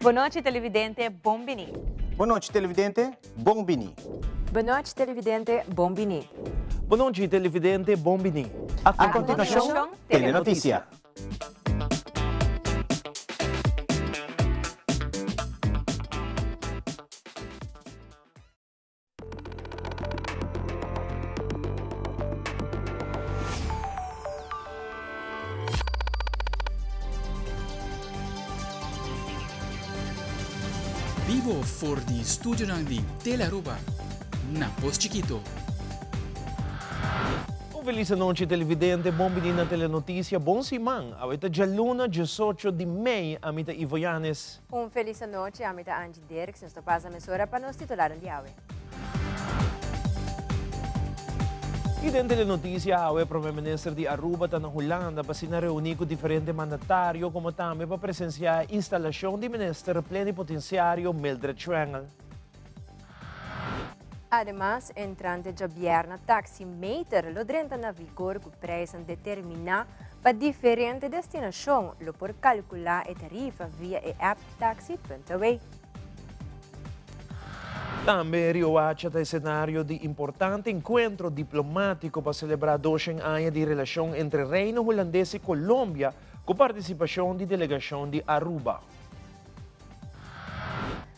Bon nochi televidente, bon bini. Bon nochi televidente, bon bini. Bon nochi televidente, bon bini. Bon nochi televidente, bon bini. A continuacion, Telenoticia. Bibo for di studionan di Telearuba na Pos Chikito. Un felis anochi televidente, bon bini na Telenoticia, bon siman. Awe ta djaluna 18 di mei, ami ta Ivo Yanes. Un felis anochi, ami ta Angie Dirks, nos ta pasa mesora pa nos titularnan di awe. Y den Telenoticia awe Prome Minister di Aruba ta na Hulanda pa asina reuni cu diferente mandatario como tambe pa presencia instalacion di Minister Plenipotenciario Mildred Schwengle. Ademas, entrante djabièrna taximeter lo drenta na vigor cu prijsnan determina pa diferente destinacion. Lo por calcula e tarifa via e app Taxi.aw. Tambe Riohacha ta escenario di importante encuentro diplomatico pa celebra doshen aña di relacion entre Reino Hulandes y Colombia cu participacion di delegacion di Aruba.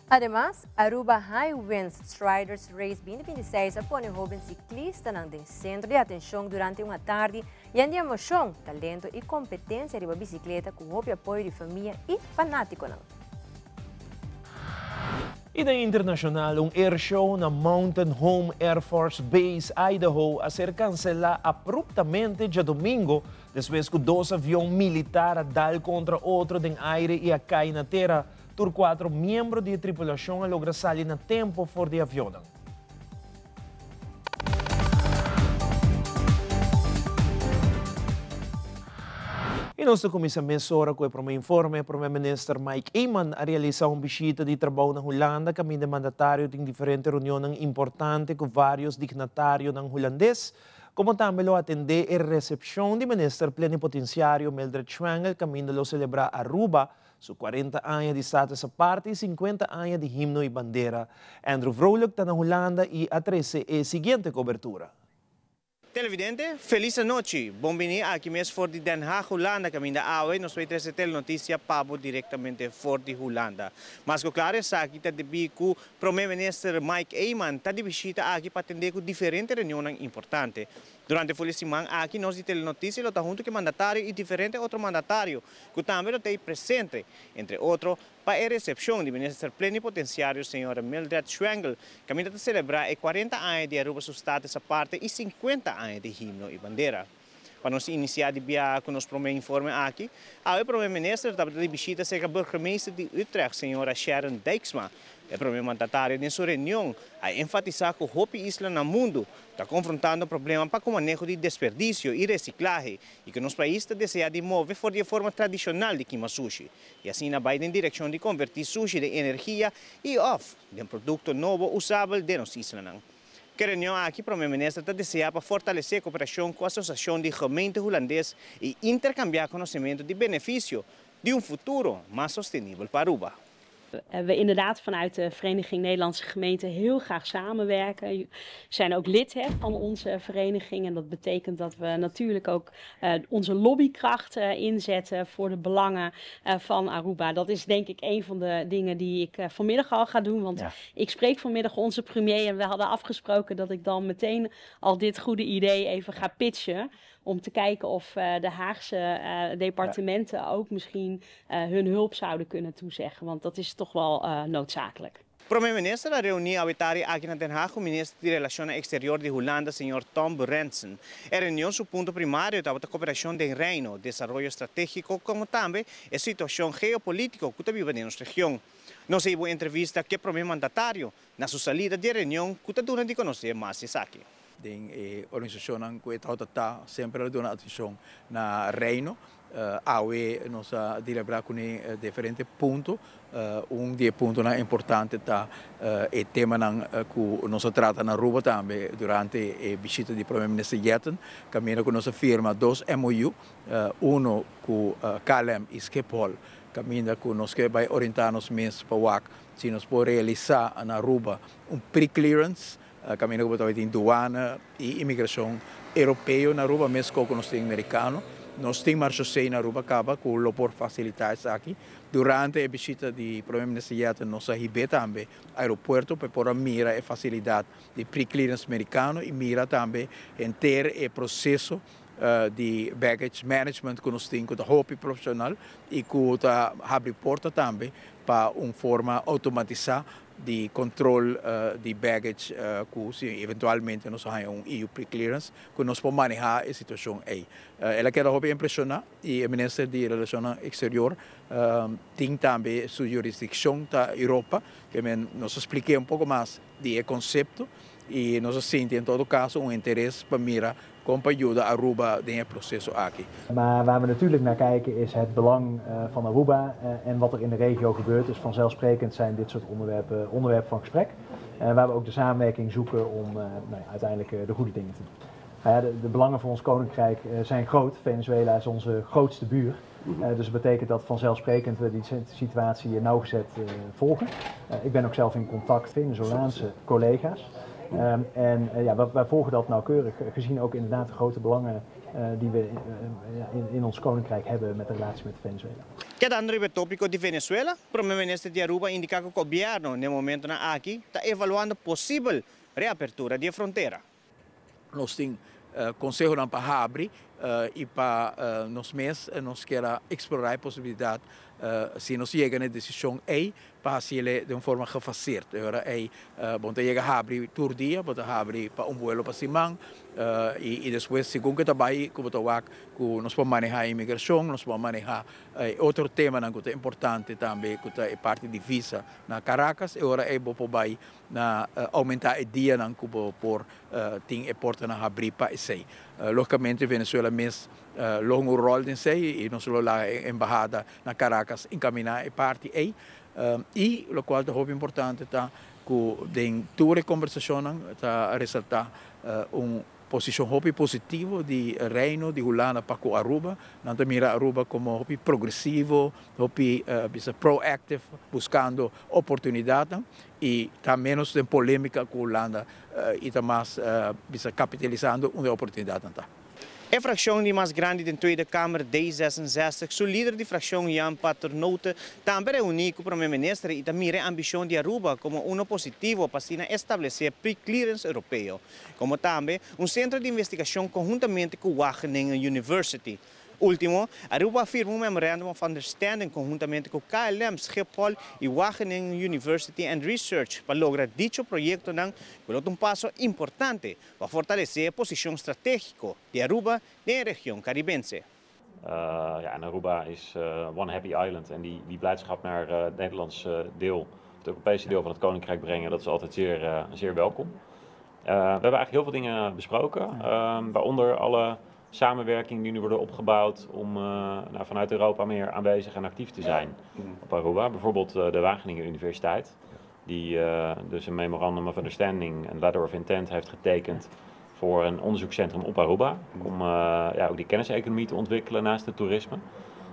Ademas, Aruba High Winds Striders Race 2026 a pone hoben ciclistanan den centro di atencion durante un atardi Yen di emocion, talento y competencia riba bicicleta cu hopi apoyo di famia y fanaticonan. Y den internacional, un air show na Mountain Home Air Force Base, Idaho, a ser cancela abruptamente djadomingo despues cu dos avion militar a dal contra otro den aire y a cay na tera. Tur cuatro miembro di e tripulacion a logra sali na tempo for di avionnan. Y nos ta cuminsa mesora cu e prome informe. Prome Minister Mike Eman a realisa un bishita di trabou na Hulanda caminda e mandatario tin diferente reunionnan importante cu varios dignatarionan Hulandes, como tambe lo atende e recepcion di Minister Plenipotenciario Mildred Schwengle caminda lo celebra Aruba Su 40 aña di status aparte y 50 aña di himno y bandera. Andrew Vrolijk ta na Hulanda y a trece e siguiente cobertura. Televidente, felis anochi! Bon bini aki mes for di Den Haag, Hulanda, caminda awe nos bay trece Telenoticia pa bo directamente for di Hulanda. Mas cu claro esaki ta debi cu Prome Minister Mike Eman ta di bishita aki pa atende cu diferente reunionnan importante. Durante ful e siman aki nos di Telenoticia lo ta hunto cu e mandatario y diferente otro mandatario cu tambe lo ta ei presente, entre otro, pa e recepcion di Minister Plenipotenciario Señora Mildred Schwengle, caminda ta celebra e 40 aña di Aruba su status aparte y 50 aña di himno y bandera. Pa nos inicia di bia cu nos prome informe aki, awe Prome Minister tabata di bishita cerca Burgemeester di Utrecht, Señora Sharon Dijksma. E prome mandatario den su reunion a enfatisa cu hopi isla na mundo ta confrontando problema pa cu maneho di desperdicio y reciclahe y cu nos pais ta desea di move for di e forma tradicional di kima sushi y asina bay den direccion di converti sushi den energia y of den producto nobo usabel den nos islanan. Cu e reunion aki Prome Minister ta desea pa fortalece cooperacion cu Asociacion di Gemeente Hulandes y intercambia conocemento di beneficio di un futuro mas sostenibel pa Aruba. We inderdaad vanuit de Vereniging Nederlandse Gemeenten heel graag samenwerken. Zijn ook lid hè, van onze vereniging. En dat betekent dat we natuurlijk ook onze lobbykracht inzetten voor de belangen van Aruba. Dat is denk ik een van de dingen die ik vanmiddag al ga doen. Want ik spreek vanmiddag onze premier en we hadden afgesproken dat ik dan meteen al dit goede idee even ga pitchen. Om te kijken of de Haagse departementen ook misschien hun hulp zouden kunnen toezeggen. Want dat is toch wel noodzakelijk. Prome Minister a reuni awe tardi aki na Den Haag cu Minister di Relacionnan Exterior di Hulanda, señor Tom Berendsen. E reunion su punto primario tabata cooperacion den Reino, desaroyo strategico como tambe e situacion geopolitico cu ta biba den nos region. Nos a hiba un entrevista cu e prome mandatario na su salida di e reunion cu ta duna di conoce mas di esaki. Den e organisashonnan ku e tabata ta semper a duna atenshon na Reino. Awe nos a delibera cune diferente punto. Un di e puntonan importante ta e temanan cu nos a trata na Aruba tambe durante e bishita di Prome Minister Jetten, caminda cu nos a firma dos MOU, uno cu KLM y Schiphol, caminda cu nos ke bay orienta nos mes pa wak si nos por realisa na Aruba un pre-clearance, caminda cu bo ta bay tin douane y inmigracion Europeo na Aruba mesco cu nos tin Mericano. Nos tin marchaussee na Aruba caba cu lo por facilita esaki. Durante e bishita di Prome Minister Jetten nos a hibe tambe aeropuerto pa e por a mira e facilidad di pre-clearance Mericano y mira tambe henter e proceso di baggage management cu nos tin cu ta hopi profesional y cu ta habri porta tambe pa un forma automatisa di control di baggage cu si eventualmente nos a haya un EU pre-clearance cu nos por maneha e situacion ey. El a keda hopi impresiona y e minister di Relacionnan Exterior tin tambe su jurisdiccion ta Europa, ke men nos a spliké un poco mas di e concepto y nos a sinti en todo caso un interes pa mira con pa yuda Aruba den e proceso aki. Maar waar we natuurlijk naar kijken is het belang van Aruba en wat er in de regio gebeurt. Dus vanzelfsprekend zijn dit soort onderwerpen onderwerp van gesprek. Waar we ook de samenwerking zoeken om, nou ja, uiteindelijk de goede dingen te doen. Nou ja, de belangen voor ons koninkrijk zijn groot. Venezuela is onze grootste buur. Dus dat betekent dat vanzelfsprekend we die situatie nauwgezet volgen. Ik ben ook zelf in contact met Venezolaanse collega's. En ja, wij volgen dat nauwkeurig, gezien ook inderdaad de grote belangen die we in ons koninkrijk hebben met de relatie met Venezuela. Kedando riba e topico di Venezuela, Prome Minister di Aruba a indica cu gobierno na e momento aki ta evaluando posibel reapertura di frontera. Nos tin consehonan pa habri y pa nos mes nos kier explora e posibilidad si nos yega na e decision ey pa haci di un forma gefaseerd. Ora ey bo ta yega habri tur dia, bo ta habri pa un vuelo pa siman y despues segun cu ta bay cu bo ta wak cu nos por maneha inmigracion, nos por maneha otro temanan cu ta importante tambe cu ta e parti di visa na Caracas, e ora ey bo por bay na aumenta e dianan cu bo por tin e portanan habri pa esey. Logicamente Venezuela mes lo hunga un rol den esey y nos lo laga e embahada na Caracas encamina e parti ey y locual ta hopi importante ta cu den tur e conversacionnan ta resalta un posicion hopi positivo di Reino di Hulanda pa cu Aruba. Nan ta mira Aruba como hopi progresivo, hopi bisa proactive, buscando oportunidadnan y ta menos den polemica cu Hulanda y ta mas bisa capitalisando unda e oportunidadnan ta. E fraccion di mas grandi den Tweede Kamer, D66, su lider di fraccion Jan Paternotte tambe a reuni cu Prome Minister y ta mira e ambicion di Aruba como uno positivo pa asina establece pre-clearance Europeo, como tambe un centro di investigacion conhuntamente cu Wageningen University. Ultimo, Aruba a firma un Memorandum of Understanding conhuntamente cu KLM, Schiphol y Wageningen University and Research pa logra dicho proyectonan, cu ta un paso importante pa fortalece e posicion strategico di Aruba den region Caribense. Ja, en Aruba is One Happy Island en die blijdschap naar het Nederlandse deel, het Europese deel van het Koninkrijk brengen, dat is altijd zeer, zeer welkom. We hebben eigenlijk heel veel dingen besproken, waaronder alle samenwerking die nu worden opgebouwd om, nou, vanuit Europa meer aanwezig en actief te zijn op Aruba. Bijvoorbeeld de Wageningen Universiteit, die dus een Memorandum of Understanding, een Letter of Intent heeft getekend voor een onderzoekscentrum op Aruba. Om, ja, ook die kenniseconomie te ontwikkelen naast het toerisme.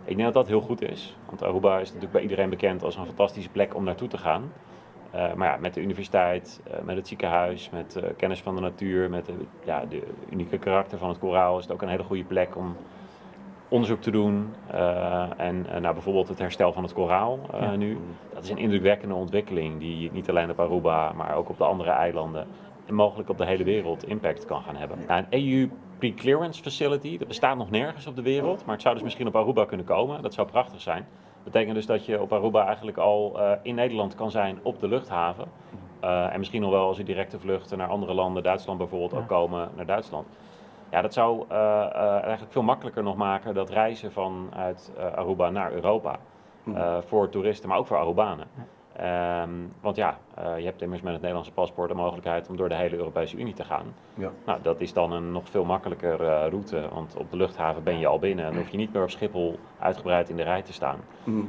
Ik denk dat dat heel goed is, want Aruba is natuurlijk bij iedereen bekend als een fantastische plek om naartoe te gaan. Maar ja, met de universiteit, met het ziekenhuis, met kennis van de natuur, met de, ja, de unieke karakter van het koraal is het ook een hele goede plek om onderzoek te doen. En nou, bijvoorbeeld het herstel van het koraal nu. Dat is een indrukwekkende ontwikkeling die niet alleen op Aruba, maar ook op de andere eilanden en mogelijk op de hele wereld impact kan gaan hebben. Nou, een EU Pre-Clearance Facility, dat bestaat nog nergens op de wereld, maar het zou dus misschien op Aruba kunnen komen. Dat zou prachtig zijn. Dat betekent dus dat je op Aruba eigenlijk al in Nederland kan zijn op de luchthaven. En misschien nog wel als je directe vluchten naar andere landen, Duitsland bijvoorbeeld, ook komen naar Duitsland. Ja, dat zou eigenlijk veel makkelijker nog maken dat reizen vanuit Aruba naar Europa. Voor toeristen, maar ook voor Arubanen. Want ja, je hebt immers met het Nederlandse paspoort de mogelijkheid om door de hele Europese Unie te gaan. Nou, dat is dan een nog veel makkelijker route, want op de luchthaven ben je al binnen en dan hoef je niet meer op Schiphol uitgebreid in de rij te staan.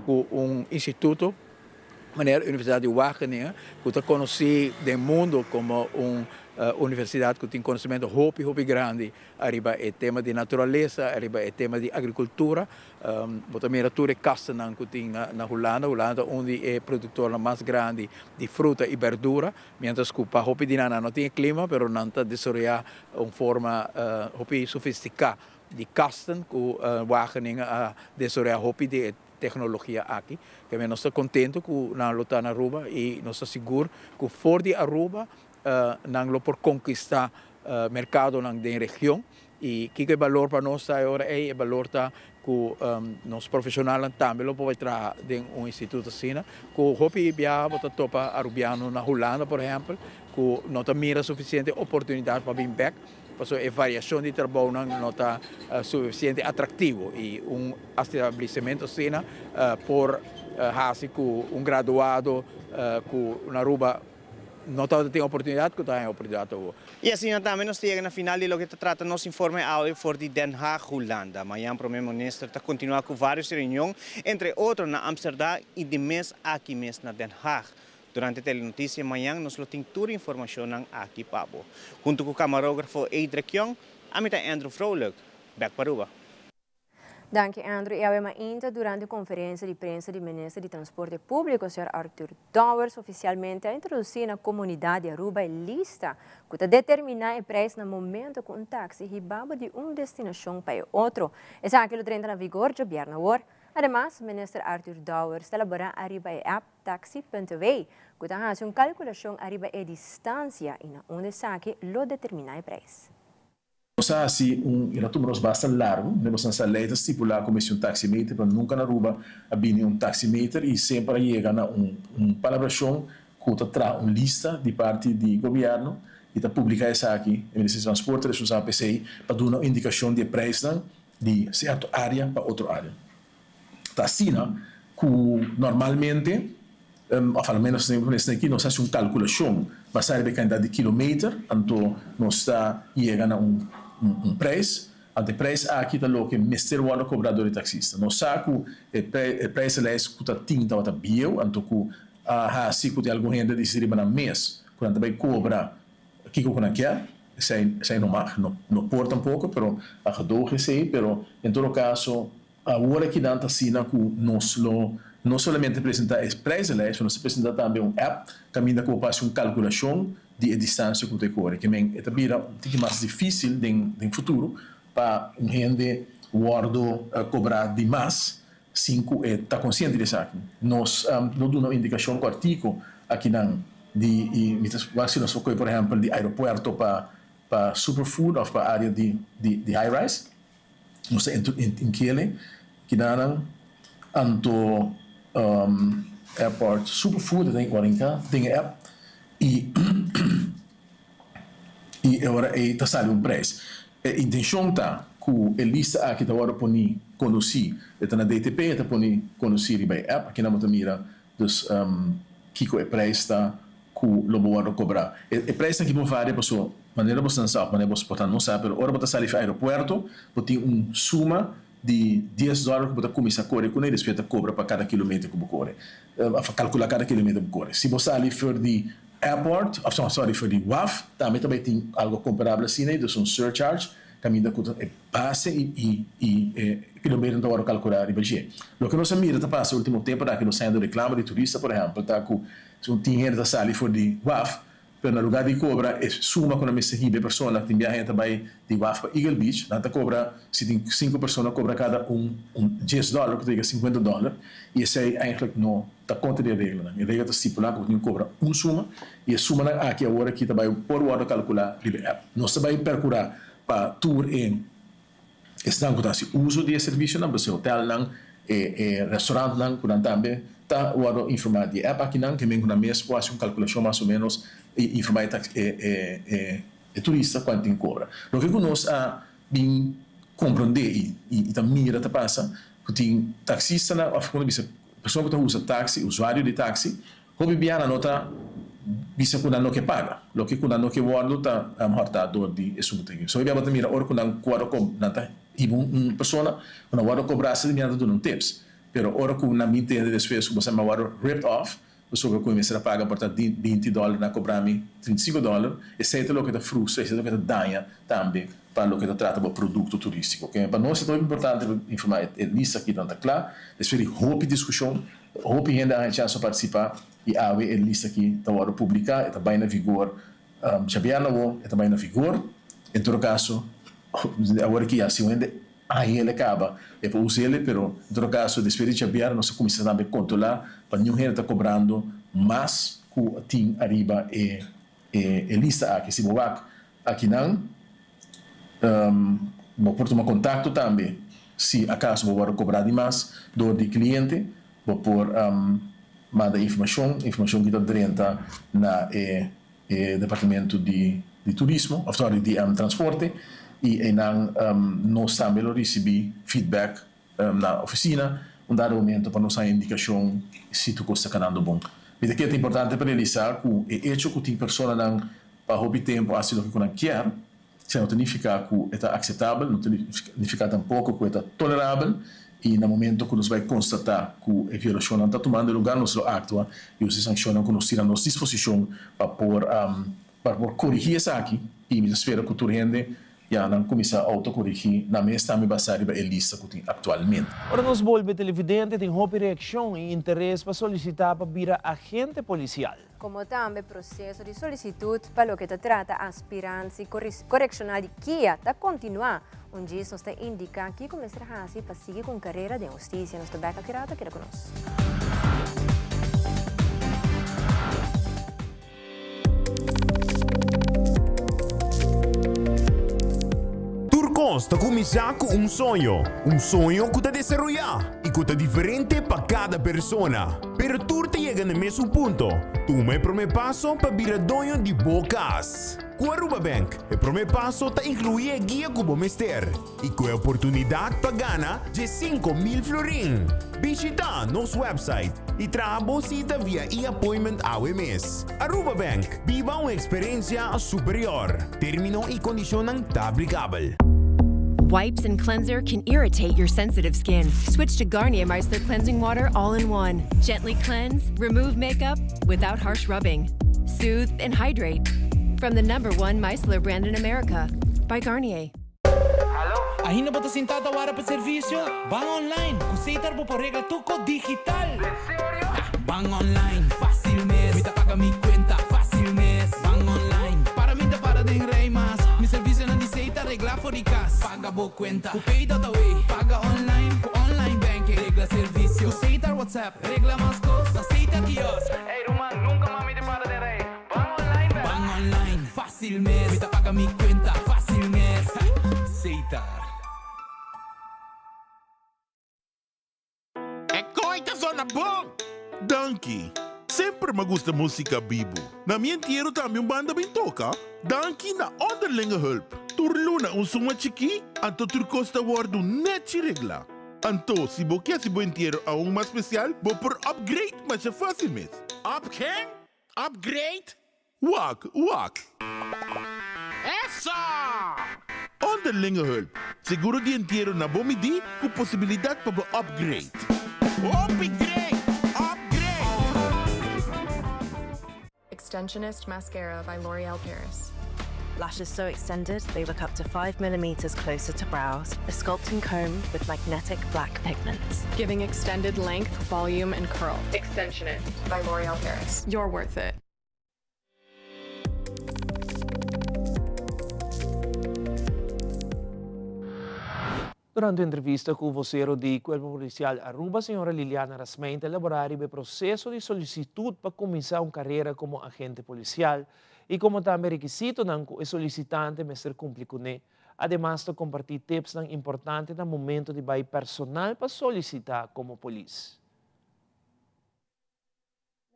Ku un instituto manera Universidat di Wageningen, ku ta konosí den mundu komo un universidat ku tin konosementu hopi hopi grandi ariba e tema di naturalesa, ariba e tema di agrikultura. Bo ta mira tur e kastennan ku tin na Hulanda. Hulanda ta un di e produktornan mas grandi di fruta i berdura, miéntras ku pa hopi di nan nan no tin e klima, pero nan ta desaroyá un forma hopi sofistiká di kasten ku Wageningen a desaroyá hopi di e teknologia aki. Keme nos ta kontentu ku nan lo ta na Aruba i nos ta sigur ku for di Aruba nan lo por konkistá merkadonan den region. I kiko e balor pa nos ta e ora ei? E balor ta ku nos profeshonalnan tambe lo por bai traha den un instituto asina. Ku hopi biaha bo ta topa arubiano na Hulanda por ehèmpel ku no ta mira sufisiente oportunidat pa bin bèk pasobra e variashon di trabounan no ta sufisiente atraktivo i un establisimentu asina por hasi ku un graduado ku na Aruba no tabata tin oportunidat ku ta haña oportunidat awor. I asina tambe nos ta yega na final di loke ta trata nos informe awe for di Den Haag, Hulanda. Mañan Prome Minister ta kontinuá ku vários reunion, entre otro na Amsterdam i di mes aki mes na Den Haag. Durante Telenotisia mañan nos lo tin tur informashonnan aki pa bo. Huntu ku kamarógrafo Edric Young, ami ta Andrew Vrolijk. Bèk pa Aruba. Danki Andrew y awe mainta durante conferencia di prensa di Minister di Transporte Publico señor Arthur Dowers oficialmente a introduci na comunidad di Aruba e lista cu ta determina e prijs na momento cu un taxi hiba bo di un destinacion pa e otro. Esaki lo drenta na vigor djobièrnè awor. Ademas, Minister Arthur Dowers ta labora ariba e app Taxi.w cu ta haci un calculacion ariba e distancia y na unda esaki lo determina e prijs. Nos a hasi un i a tuma nos basta largu, ne boso sa lei ta stipulá ku mester un taximeter, pero nunka na Aruba a bini un taximeter i semper a yega na un un palabrashon ku ta traha un lista di parti di gobièrnu i ta publiká esaki, e Minister di Transporte responsabel pa esei pa duna un indikashon di e preisnan di sierto área pa otro área. Ta asina ku normalmente, òf al ménos den esnan aki, nos hasi un kalkulashon basá riba e kantidat di kilometer, anto nos ta yega na un un preis. Anto e preis aki ta loke mester wòrdu kobrá dor e taksista. Nos sa ku e e prijzenlijst ku ta tin tabata bieu, anto ku a hasi ku tin algun hende a disidi riba nan mes ku nan ta bai kobra kiko ku nan kier. Esei esei no mag, no no por tampoko, pero a gedoog esei. Pero en todo kaso Awor aki nan ta asina ku nos lo no solamente presentá e prijzenlijst, pero nos ta presentá tambe un app kaminda ku bo por hasi un kalkulashon di e distansia ku bo ta kore. Ke men e ta bira un tiki mas difísil den den futuro pa un hende wòrdu kobrá di mas sin ku e ta konsiente di esaki. Nos lo duna un indikashon kòrtiku akinan di i mi ta wak si nos por kohe por ehèmpel di aeropuerto pa pa Superfood òf pa área di di high rise. Nos ta inkele kinanan anto airport super food ta warinka den e app y y e ora ey ta sali un prijs. E intencion ta cu e lista aki ta wordo poni conoci, e ta na DTP e ta poni conoci riba e app, akinan bo ta mira dus kiko e prijs ta ku lo bo wòrdu kobrá. E preisnan aki por varia paso manera bosnan sa òf manera bos por ta no sa, pero ora bo ta sali fi aeropuerto bo tin un suma di dies dòler ku bo ta kuminsá kore kuné i despues ta kobra pa kada kilometer ku bo kore, òf kalkulá kada kilometer ku bo kore. Si bo sali for di airport òf sòri for di waf tambe ta bai tin algu komparabel asina i dus un surcharge kaminda ku ta e base i i e kilometernan ta wòrdu kalkulá riba dje. Loke nos a mira ta pasa ultimo tempu aki nos hende reklamo di turista por ehèmpel ta ku Si un tin hende ta sali for di waf, pero na lugar di cobra e suma cu nan mester hiba e persona, tin biaha hende ta bay di waf pa Eagle Beach, nan ta cobra, si tin cinco persona cobra cada un un dies dollar cu ta yega cincuenta dollar, y esey eigenlijk no ta contra di e reglanan. E regla ta stipula cu bo tin cu cobra un suma, y e sumanan aki awor aki ta bay por wordo calcula riba e app. Nos ta bay percura pa tur e Esnan ku ta hasi uso di e servisionan, por ser hotelnan, e e restaurantnan, ku nan tambe ta wòrdu informá di e app akinan, ke men ku nan mes por hasi un kalkulashon mas o ménos i informá e e e e turista kuantu tin kobra. Loke ku nos a bin komprondé i i ta mira ta pasa ku tin taksistanan òf komo ta bisa persona ku ta usa taksi, usuario di taksi. Hopi biaha nan no ta bisa ku nan no ke paga. Loke ku nan no ke wòrdu ta hòrtá dor di esun ku ta So hopi biaha bo ta mira ora ku nan wòrdu kob nan ta hiba un persona ku nan wòrdu kobrá asina mi nan ta duna un tips. Pero ora ku nan bin tende despues ku bo sa mi a wòrdu ripped off pasobra ku mi mester a paga por ta binti dòler nan a kobra mi 35 dòler, esei ta loke ta frustra, esei ta loke ta daña tambe pa loke ta trata bo produkto turístiko. Pa nos e ta hopi importante pa informá e lista aki nan ta kla. Despues di hopi diskushon Hopi hende a haña chans pa partisipá i awe e lista aki ta wòrdu publiká, e ta bai na vigor djabièrnè awor, e ta bai na vigor. En todo kaso, awor aki ya si un hende haña el e kaba e por usa el, pero en todo kaso despues di djabièrnè nos ta kuminsá tambe kontrolá pa niun hende ta kobrando mas ku tin ariba e e lista aki. Si bo wak akinan bo por tuma kontakto tambe si akaso bo wòrdu kobrá di mas dor di kliente, bo por manda informashon, informashon ki ta drenta na e e departamento di di turismo òf sòri di transporte i einan nos tambe lo risibí feedback na ofisina un dado momento pa nos haña indikashon si tur kos ta kanando bon. Mi ta kere ta importante pa realisá ku e echo ku tin personanan pa hopi tempu hasi loke ku nan kier, esei no ta nifiká ku e ta akseptabel, no ta nifiká tampoko ku e ta tolerabel i na momento ku nos bai konstatá ku e violashonnan ta tumando lugá nos lo aktua i usa e sankshonnan ku nos tin na nos disposishon pa por pa por korigí esaki i mi ta spera ku tur hende Ya nan kuminsá outokorigí nan mes tambe basá riba e lista ku tin aktualmente. Ora nos bolbe televidente tin hopi reakshon i interes pa solisitá pa bira agente polisial. Komo tambe proseso di solisitut pa loke ta trata aspiransi korekshonal di kia ta kontinuá. Un djis nos ta indiká kiko mester hasi pa sigui ku un karera den hustisia. Nos ta bèk aki rato, keda ku nos. Tur kos ta kuminsá ku un soño, un soño ku ta desaroyá i ku ta diferente pa kada persona. Pero tur ta yega na e mesun punto, tuma e promé paso pa bira doño di bo kas. Ku Aruba Bank, e promé paso ta inkluí e guia ku bo mester i ku e oportunidat pa gana 15,000 florin. Bishita nos website i traha bo sita via e-appointment awe mes. Aruba Bank, biba un experencia superior. Termino y condicionnan ta aplicabel. Wipes and cleanser can irritate your sensitive skin. Switch to Garnier Micellar Cleansing Water all-in-one. Gently cleanse, remove makeup without harsh rubbing. Soothe and hydrate. From the number one micellar brand in America, by Garnier. Ainda bo ta sintá ta wara pa servisio? Ban online! Ku Setar bo por regla tur kos digital! Den serio? Ban online, fásil mes! Mi ta paga mi kuenta, fásil mes! Ban online, para mi ta para den rei mas! Mi servisionan di Setar regla for di kas! Paga bo kuenta ku Pay.awe! Paga online ku online banking! Regla servisio ku Setar WhatsApp! Regla mas kos na Setar kiosk! Ey ruman, nunka mas mi ta para den rei! Ban online bèk! Ban online, fásil mes! Mi ta paga mi kuenta, fásil mes! Setar. E kooi ta zona bon! Danki! Semper m'a gusta músika bibu. Na mi entiero tambe un banda bin toka. Danki na Onderlinge Hulp. Tur luna un suma chikí, anto tur kos ta wòrdu nèchi reglá. Anto, si bo ke hasi bo entiero aun mas spesial, bo por upgrade masha fásil mes. Up ken? Upgrade? Wak, wak. Eso! Onderlinge hulp, seguro di entiero na bo midí ku posibilidat pa bo upgrade. Hopi great! Upgrade! Extensionist Mascara by L'Oreal Paris. Lashes so extended, they look up to 5 millimeters closer to brows. A sculpting comb with magnetic black pigments. Giving extended length, volume, and curl. Extensionist by L'Oreal Paris. You're worth it. Durante entrevista ku vocero di Cuerpo Policial Aruba, señora Liliana Rasmijn ta elabora riba e proceso di solicitud pa cuminsa un carera como agente policial y como tambe requisitonan cu e solicitante mester cumpli cune. Ademas ta comparti tipsnan importante na momento di bay personal pa solicita como polis.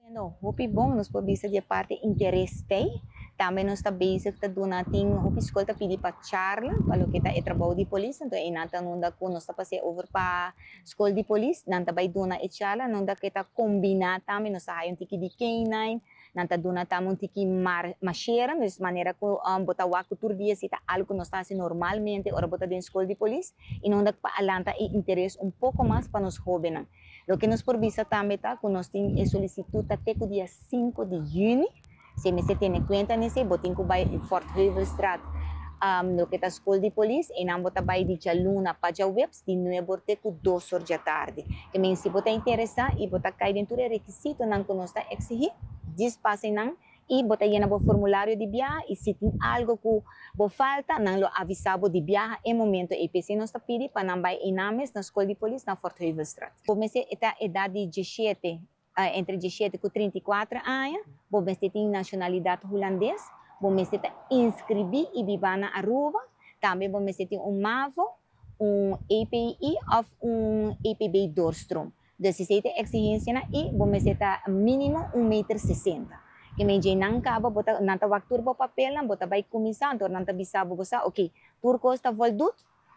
Bueno, hopi bon, nos por bisa di e parti interes t'ei. Tambe nos ta bezig ta duna tin hopi skol ta pidi pa charla pa loke ta e trabou di polis, anto einan ta nunda ku nos ta pas'é over pa skol di polis, nan ta bai duna e charla nunda ku e ta kombiná tambe nos ta haya un tiki di K-nine, nan ta duna tambe un tiki mar mashera, dus manera ku bo ta wak ku tur dia si ta algu ku nos ta hasi normalmente ora bo ta den skol di polis i nunda ku pa alanta e interes un poko mas pa nos hóbennan. Loke nos por bisa tambe ta ku nos tin e solisitut ta te ku dia sinku di yüni. Si mester tene kuenta n'esei, bo tin ku bai Fort Heuvelstraat, loke ta skol di polis, einan bo ta bai di djaluna pa djaweps di nuebe or te ku dos or djatardi. Te men si bo ta interesá i bo ta kai den tur e rekisitonan ku nos ta eksigí, djis pasa einan i bo ta yena bo formulario di biaha i si tin algu ku bo falta, nan lo avisá bo di biaha e momento ei. P'esei nos ta pidi pa nan bai einan mes na skol di polis na Fort Heuvelstraat. Bo mester ta edat di diesshete Entre diesshete ku 34 aña, bo mester tin nashonalidat hulandes, bo mester ta inskribí i bibá na Aruba, tambe bo mester tin un mavo, un EPI òf un EPB doorstroom. Dus esei ta e eksigensianan i bo mester ta mínimo un meter sesenta. Ke men dje nan kaba bo ta nan ta wak tur bo papelnan, bo ta bai kuminsá, anto nan ta bisa bo bo sa oke tur kos ta voldut,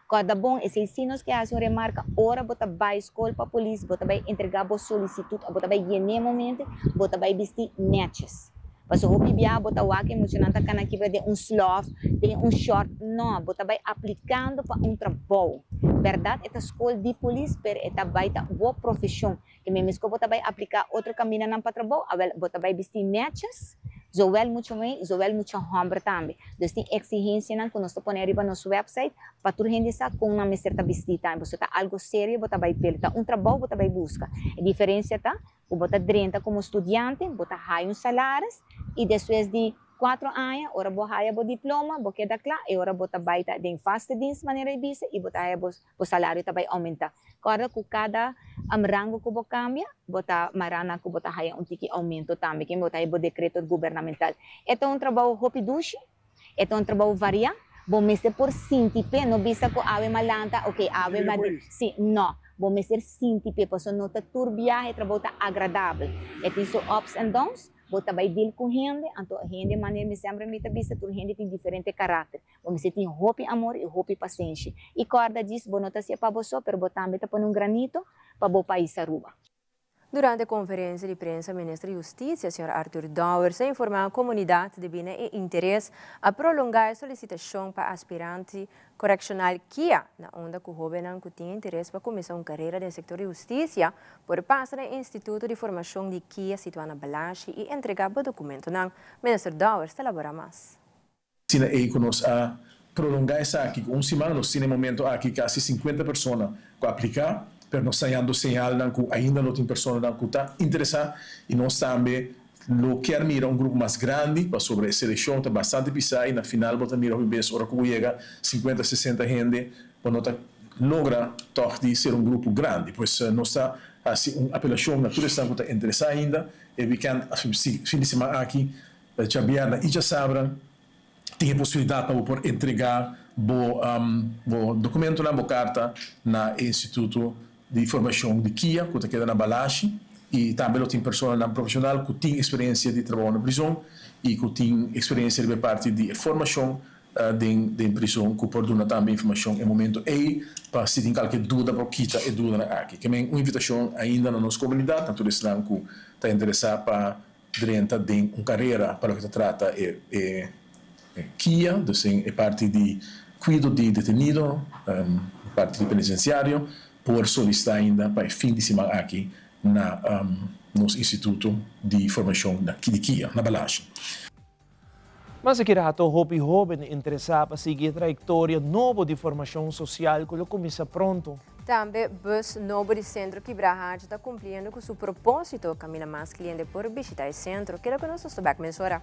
Kòrda bon, esei sí nos ke hasi un remarka, ora bo ta bai skol pa polis, bo ta bai entregá bo solisitut òf bo ta bai yen'é momente, bo ta bai bistí nètjes. Pasobra hopi biaha bo ta wak e muchanan ta kana kibra den un slòf, den un shòrt. Nò, bo ta bai aplikando pa un trabou. Bèrdat e ta skol di polis, pero e ta bai ta bo profeshon. Ke men meskos bo ta bai apliká otro kamindanan pa trabou, awèl bo ta bai bistí nètjes, zowel mucha muhé i zowel mucha hòmber tambe. Dus tin eksigensianan ku nos ta pone riba nos wèpsait pa tur hende sa kon nan mester ta bistí tambe. Pasobra ta algu serio bo ta bai p'el, ta un trabou bo ta bai buska. E diferensia ta ku bo ta drenta komo studiante, bo ta haya un salaris i despues di Cuatro aña, ora bo haya bo diploma, bo keda cla, e ora bo ta bay ta den vaste dienst manera e bisa y bo ta haya bo bo salario ta bay aumenta. Corda cu cada rango cu bo cambia, bo ta mara na cu bo ta haya un tiki aumento tambe, ken bo ta haya bo decreto gubernamental. E ta un trabou hopi dushi, e ta un trabou varia, bo mester por sinti p'e, no bisa cu awe malanta, ok awe ma di, si, no, bo mester sinti p'e, pasobra no ta tur biaha e trabou ta agradabel, e tin su ups and downs, Bo ta bai deal ku hende, anto hende manera mi semper mi ta bisa tur hende tin diferente karakter. Bo mester tin hopi amor i hopi pasenshi. I kòrda djis bo no ta hasié pa bo so pero bo tambe ta pone un granito pa bo pais Aruba. Durante konferensia di prensa Minister di Hustisia, señor Arthur Dowers a informá komunidat debí na e interes a prolongá e solisitashon pa aspirante Correctional kia, na unda cu hobennan cu tin interes pa cuminsa un carera den sector di husticia por pasa na e Instituto di Formacion di kia situa na Balashi y entrega bo documentonan. Minister Dowers ta labora mas. Asina ei cu nos a prolonga esaki cu un siman, nos tin e momento aki casi cincuenta persona cu a aplica, pero nos ta hañando señalnan cu ainda no tin personanan cu ta interesa y nos tambe Lo kier mira un grupo mas grandi pasobra e seleccion ta bastante pisa y na final bo ta mira hopi bes ora cu bo yega cincuenta sesenta hende bo no ta logra tog di ser un grupo grandi. Pues nos ta haci un apelacion na tur esnan cu ta interesa ainda e weekend fin di siman aki djabièrnè y djasabra tin e posibilidad pa bo por entrega bo bo documentonan bo carta na e instituto di formacion di kia cu ta keda na Balashi y tambe lo tin personanan profesional cu tin experiencia di trabao na prison y cu tin experiencia riba e parti di e formacion den den prison cu por duna tambe informacion e momento ey pa si tin calke duda por kita e dudanan aki. Ke men un invitacion ainda na nos comunidad na tur esnan cu ta interesa pa drenta den un carera pa loke ta trata e e kia, dus den e parti di cuido di detenido, parti di penitenciario, por solicita ainda pa e fin di siman aki na nos instituto di formacion di kia na Balashi. Mas aki rato hopi hoben interesá pa sigui e trayektoria nobo di formashon sosial ku lo kuminsá pronto. Tambe bus nobo di Sentro Kibrahacha ta kumpliendo ku su propósito kaminda mas kliente por bishitá e sentro. Keda ku nos, nos ta bèk mesora.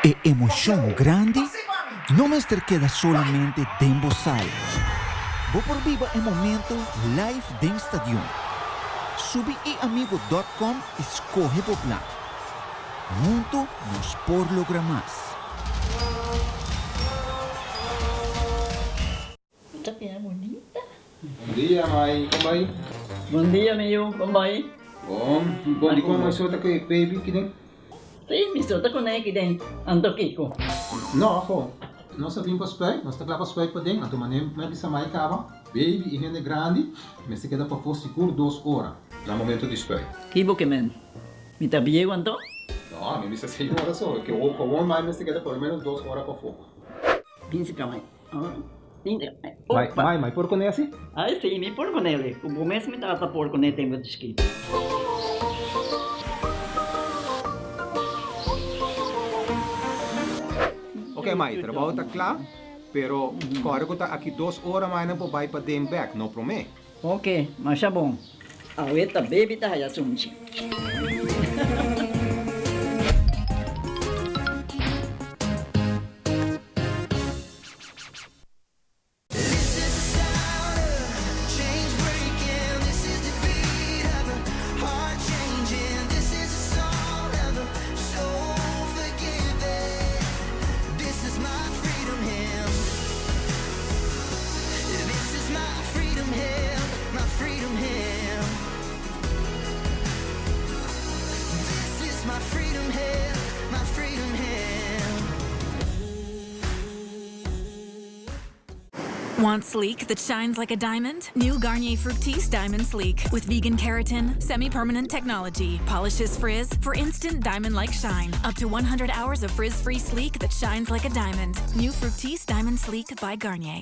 E emocion grandi no mester keda solamente den bo sala. Bo por biba e momento live den stadion. Subi iamigo dot com y scoge bo plan. Hunto nos por logra mas. Ta bira bunita. Bon dia, mai. Kon bai? Bon dia, mi yu. Kon bai? Bon. Bon, dikon mai so ta ku e baby kiden? Sí, mi so ta kuné kiden. Anto kiko? No, afo. Nos a bin pa spuit. Nos ta kla pa spuit paden. Anto manera mi a bisa mai kaba, baby i hende grandi mester keda pafó sigur dos ora na momento di spuit. Ki bo ke men? Mi ta bieu anto? No, mi bisa señora so. Ke gewoon mai mester keda por lo menos dos ora pafó. Bin si ka mai. Mai, mai, mai por kuné asi? Ai si, mi por kuné. Ku bo mes mi tata por kuné tempu di chikito. Ok mai, trabou ta kla, pero kòrda ku ta aki dos ora mai nan por bai paden bèk, no promé. Ok, masha bon. Awe ta baby ta haya sunchi. Want sleek that shines like a diamond? New Garnier Fructis Diamond Sleek with vegan keratin, semi-permanent technology, polishes frizz for instant diamond-like shine. Up to 100 hours of frizz-free sleek that shines like a diamond. New Fructis Diamond Sleek by Garnier.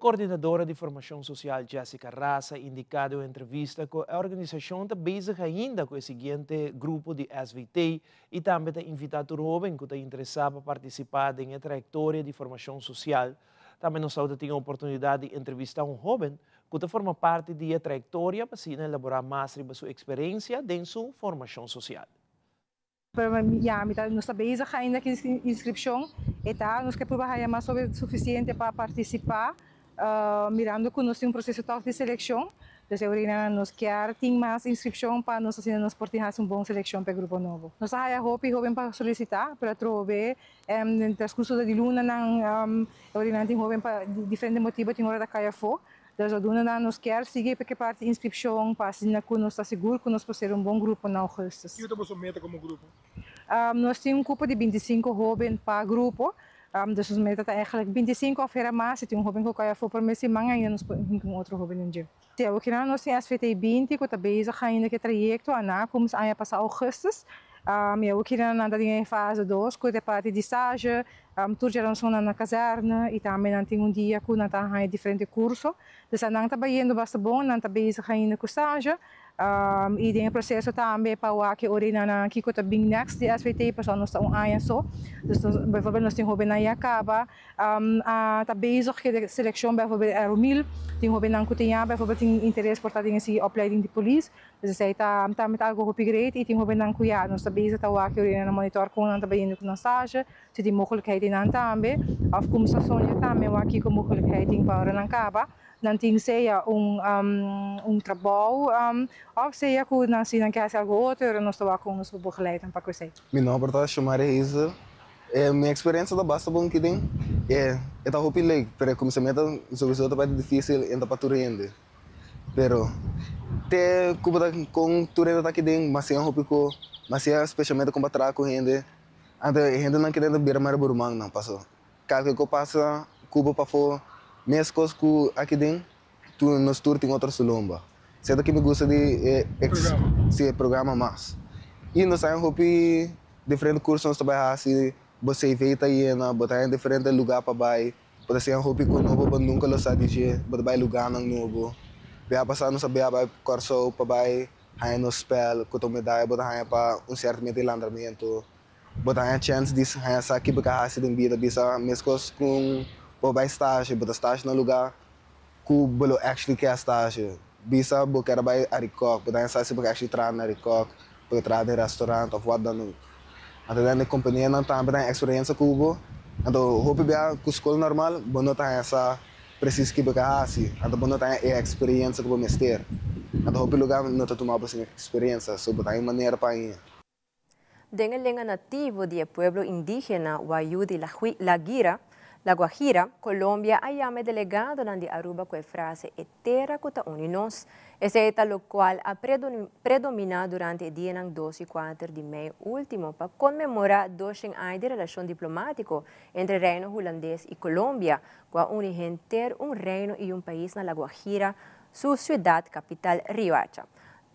Coordinadora di Formacion Social Jessica Ras a indica den un entrevista cu e organisacion ta bezig ainda cu e siguiente grupo di SVT y tambe ta invita tur hoben cu ta interesa pa participa den e trayectoria di formacion social. Tambe nos tawata tin e oportunidad di entrevista un hoben cu ta forma parti di e trayectoria pa asina elabora mas riba su experiencia den su formacion social. Pero ya mi ta nos ta bezig ainda ku inskripshon e ta nos ke prueba haya mas hopi sufisiente pa partisipá mirando ku nos tin un proseso tòg di selekshon. Dus e orina nos kier tin mas inskripshon pa nos asina nos por tin hasi un bon selekshon pa e grupo nobo. Nos a haya hopi hoben pa solisitá pero atrobe den transkurso di lunanan e orina tin hoben pa diferente motibu tin ora ta kai afó. Dus a duna nan nos kier sigui pa ke parti inscripcion pa asina cu nos ta sigur cu nos por ser un bon grupo na augustus. Kico ta boso meta como grupo? Nos tin un cupo di 25 hoben pa grupo, dus nos meta ta eigenlijk 25 of hera mas, si tin un hoben cu cay afo prome siman ainda nos por hinca un otro hoben den dje. Te awokinan nos tin SVT 20 cu ta bezig ainda cu e trayecto, a na cuminsa aña pasa augustus, y awokinan nan ta den e fase dos cu ta e parti di stage, Tur djaranson nan na kazèrne i tambe nan tin un dia ku nan ta haña diferente kurso. Dus nan ta bayendo basta bon, nan ta bezig ainda ku stage i den e proseso tambe pa wak e ora nan nan kiko ta bin next di SVT pasobra nos ta un aña so. Dus nos bijvoorbeeld nos tin hobennan ya kaba a ta bezig ku e selekshon bijvoorbeeld Aeromil, tin hobennan ku tin ya bijvoorbeeld tin interes por ta den e sigui opleiding di polis. Dus esei ta tambe ta algo hopi great i tin hobennan ku ya nos ta bezig ta wak e ora nan monitor kon nan ta bayendo ku nan stage. Si tin mogelijkheid di nan tambe, of kumsa soña tambe wak kiko mogelijkheid tin pa ora nan kaba, nan tin sea un un trabou of sea ku nan si nan ke hasi algo otro ora nos ta wak kon nos por begeleid nan pa ku esei. Mi nomber ta Shomari Hazel. E mi experiencia ta basta bon kiden. E e ta hopi leuk, pero e kuminsamentu sowieso ta parti dificil en ta pa tur hende. Pero te ku bo ta kon tur hende ta kiden, mas siña hopi ko, mas siña specialmente kon pa traha ku hende. Anto e hendenan kende ta bira mara bo rumannan, paso kalke ku pasa ku bo pafó meskos ku aki den, tur nos tur tin otro su lomba. Seta ki mi gusta di e ex si e programa mas. I nos haña hopi diferente kurso nos ta bai hasi, bo CV ta yena, bo ta haña diferente lugá pa bai, bo ta siña hopi ku nobo bo nunka lo sa di dje, bo ta bai lugánan nobo. Bia pasá nos a bia bai Kòrsou pa bai Haña nos spel ku ta un medaya bo ta haña pa un sierto meta di landramentu. Bo ta haña chèns di haña sa ki bo ka hasi den bida. Bisa meskos ku bo bai stasje, bo ta stasje na lugá ku bo lo actually ke a stasje. Bisa bo ker a bai Arikok, bo ta haña sa si bo ke actually traha na Arikok, bo ke traha den restaurant òf wat dan ook. Anto den e kompanianan tambe ta haña eksperensia ku bo. Anto hopi bia ku skol normal bo no ta haña sa Presis ki bo ka hasi, anto bo no ta haña e eksperiencia ku bo mester. Anto hopi lugar no ta tuma bo sin eksperiencia, so bo ta haña un manera pa hañ'e. Den e lenga nativo di e pueblo indigena Wayuu di La Guira, La Guajira, Colombia a yama e delegadonan di Aruba cu e frase E tera cu ta uni nos. Esey ta locual a predomina durante e dianan dos y cuater di mei ultimo pa conmemora doshen aña di relacion diplomatico entre Reino Hulandes y Colombia cu a uni henter un reino y un pais na La Guajira su ciudad capital Riohacha.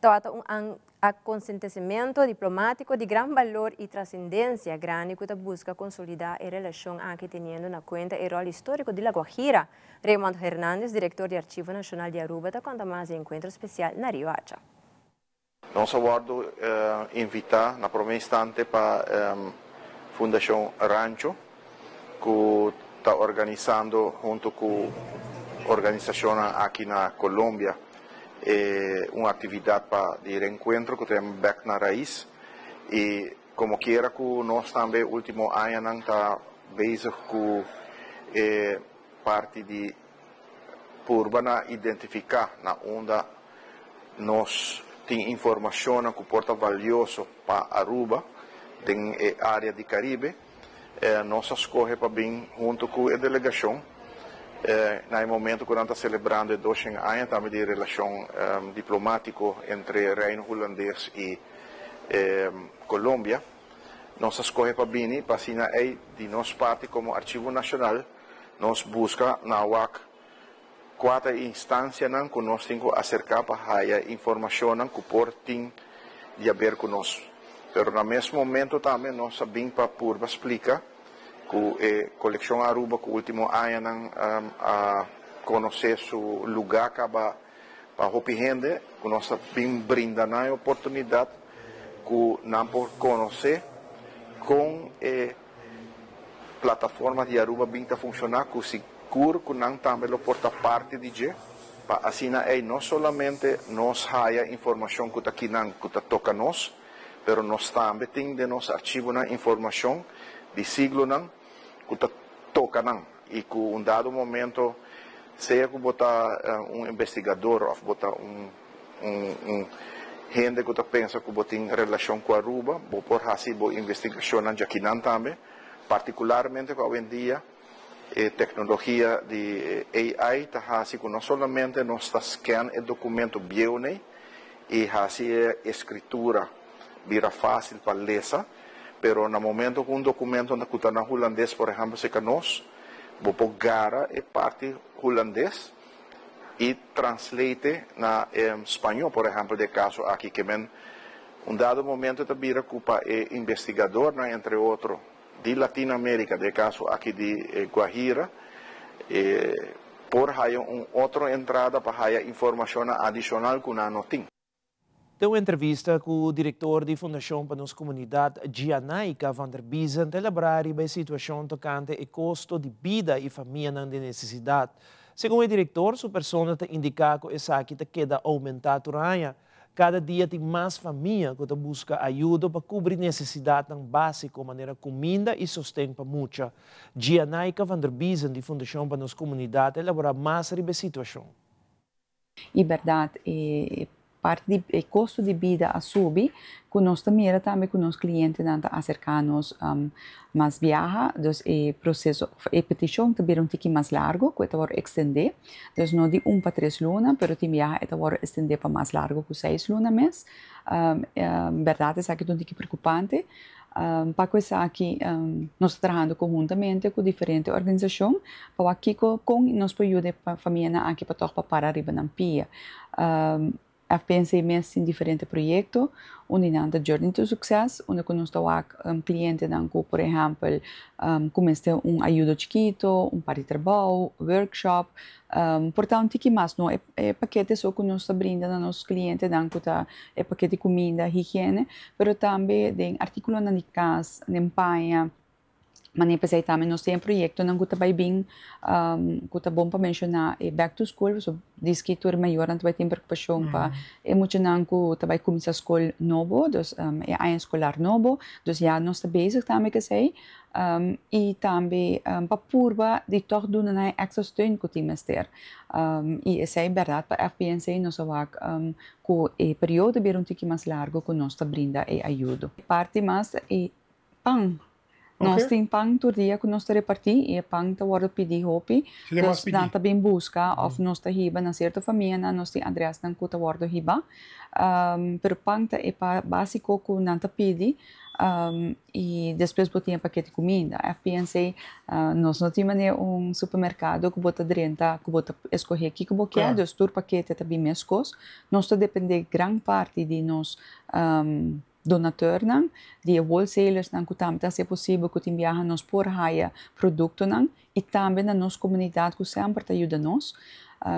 Tabata un Acontecimento diplomatico di gran balor y trascendencia grandi cu ta busca consolida e relacion aki teniendo na cuenta e rol historico di La Guajira. Raymond Hernandez, director di Archivo Nacional di Aruba ta conta mas di e encuentro special na Riohacha. Nos a wordo invita na prome instante pa Fundacion Rancho cu ta organisando hunto cu organisacionnan aki na Colombia e un actividad pa di reencuentro cu ta yama Bek na Raiz y como kiera cu nos tambe ultimo añanan ta bezig cu e parti di purba na identifica na unda nos tin informacionnan cu por ta valioso pa Aruba den e area di Caribe. Nos a scoge pa bin hunto cu e delegacion na e momento cu nan ta celebrando e doshen aña tambe di relacion diplomatico entre Reino Hulandes y Colombia. Nos a scoge pa bini pa asina ey di nos parti como Archivo Nacional nos busca na wak cua ta e instancianan cu nos tin cu acerca pa haya informacionnan cu por tin di haber cu nos. Pero na mes momento tambe nos a bin pa purba splica cu e Coleccion Aruba cu ultimo añanan a conoce su luga caba pa hopi hende, cu nos a bin brinda nan e oportunidad cu nan por conoce con e plataforma di Aruba bin ta funciona cu sigur cu nan tambe lo por ta parti di dje pa asina ey no solamente nos haya informacion cu ta kinan cu ta toca nos pero nos tambe tin den nos archivonan informacion di siglonan cu ta toca nan y cu un dado momento sea cu bo ta un investigador of bo ta un Un hende ku ta pensa ku bo tin relashon ku Aruba, bo por hasi bo investigashonnan djakinan tambe, partikularmente ku awendia e teknologia di AI ta hasi ku no solamente nos ta scan e dokumento bieu nei i hasi e eskritura bira fásil pa lesa, pero na momento ku un dokumento ku ta na hulandes por ehèmpel serka nos, bo por gara e parti hulandes i translate na spañó, por ehèmpel den e kaso aki ke men un dado momento ta bira ku pa e investigadornan entre otro di Latinoamérika, den e kaso aki di Guajira, por haya un otro entrada pa haya informashonnan adishonal ku nan no tin. Den un entrevista ku direktor di Fundashon pa Nos Komunidat, Gianaika van der Biezen, ta elaborá riba e situashon tokante e kosto di bida i famianan den nesesidat. Segun e direktor, su persona ta indiká ku esaki ta keda oumentá tur aña. Kada dia tin mas famia ku ta buska ayudo pa kubri nesesidatnan básiko manera kuminda i sosten pa mucha. Gianaika van der Biezen di Fundashon pa Nos Komunidat ta elaborá mas riba e situashon. I bèrdat e parti di e kosto di bida a subi ku nos ta mira tambe ku nos klientenan ta aserká nos mas biaha, dus e proseso òf e petishon ta bira un tiki mas largu ku e ta wòrdu ekstendé, dus no di un pa tres luna pero tin biaha e ta wòrdu ekstendé pa mas largu ku seis luna mes. Bèrdat esaki ta un tiki preokupante. Pa ku esaki nos ta trahando konhuntamente ku diferente organisashon pa wak kiko kon nos por yuda e famianan aki pa tòg pa para riba nan pia. FPNC mes tin diferente proyekto, un di nan ta Journey to Success unda ku nos ta wak klientenan ku por ehèmpel ku mester un ayudo chikito, un par di trabou, workshop, Por ta un tiki mas no e pakete so ku nos ta brinda na nos klientenan ku ta e pakete kuminda, higiene, pero tambe den artíkulonan di kas, den paña, Manera p'esei tambe nos tin e proyectonan cu ta bay bin cu ta bon pa menciona e back to school pasobra diski tur e mayornan ta bay tin preocupacion pa e muchanan cu ta bay cuminsa scol nobo, dus e aña escolar nobo, dus ya nos ta bezig tambe cu esei y tambe pa purba di toch duna nan e extra steun cu tin mester y esei berdad pa FPNC nos a wak cu e periodo bira un tiki mas largo cu nos ta brinda e ayudo. Parti mas e pan. Nos tin pan tur dia ku nos ta repartí i e pan ta wòrdu pidí hopi. Dus nan ta bin buska òf nos ta hiba na sierto famianan, nos tin adrèsnan ku ta wòrdu hibá. Pero pan ta e básiko ku nan ta pidi i despues bo tin e pakete kuminda. FPNC nos no tin manera un supermerkado ku bo ta drenta ku bo ta eskohé kiko bo kier, dus tur pakete ta bin meskos. Nos ta dependé gran parti di nos donateurnan, di e wholesalersnan ku tambe ta hasi e posibel ku tin biaha nos por haya produktonan i tambe na nos komunidat ku semper ta yuda nos.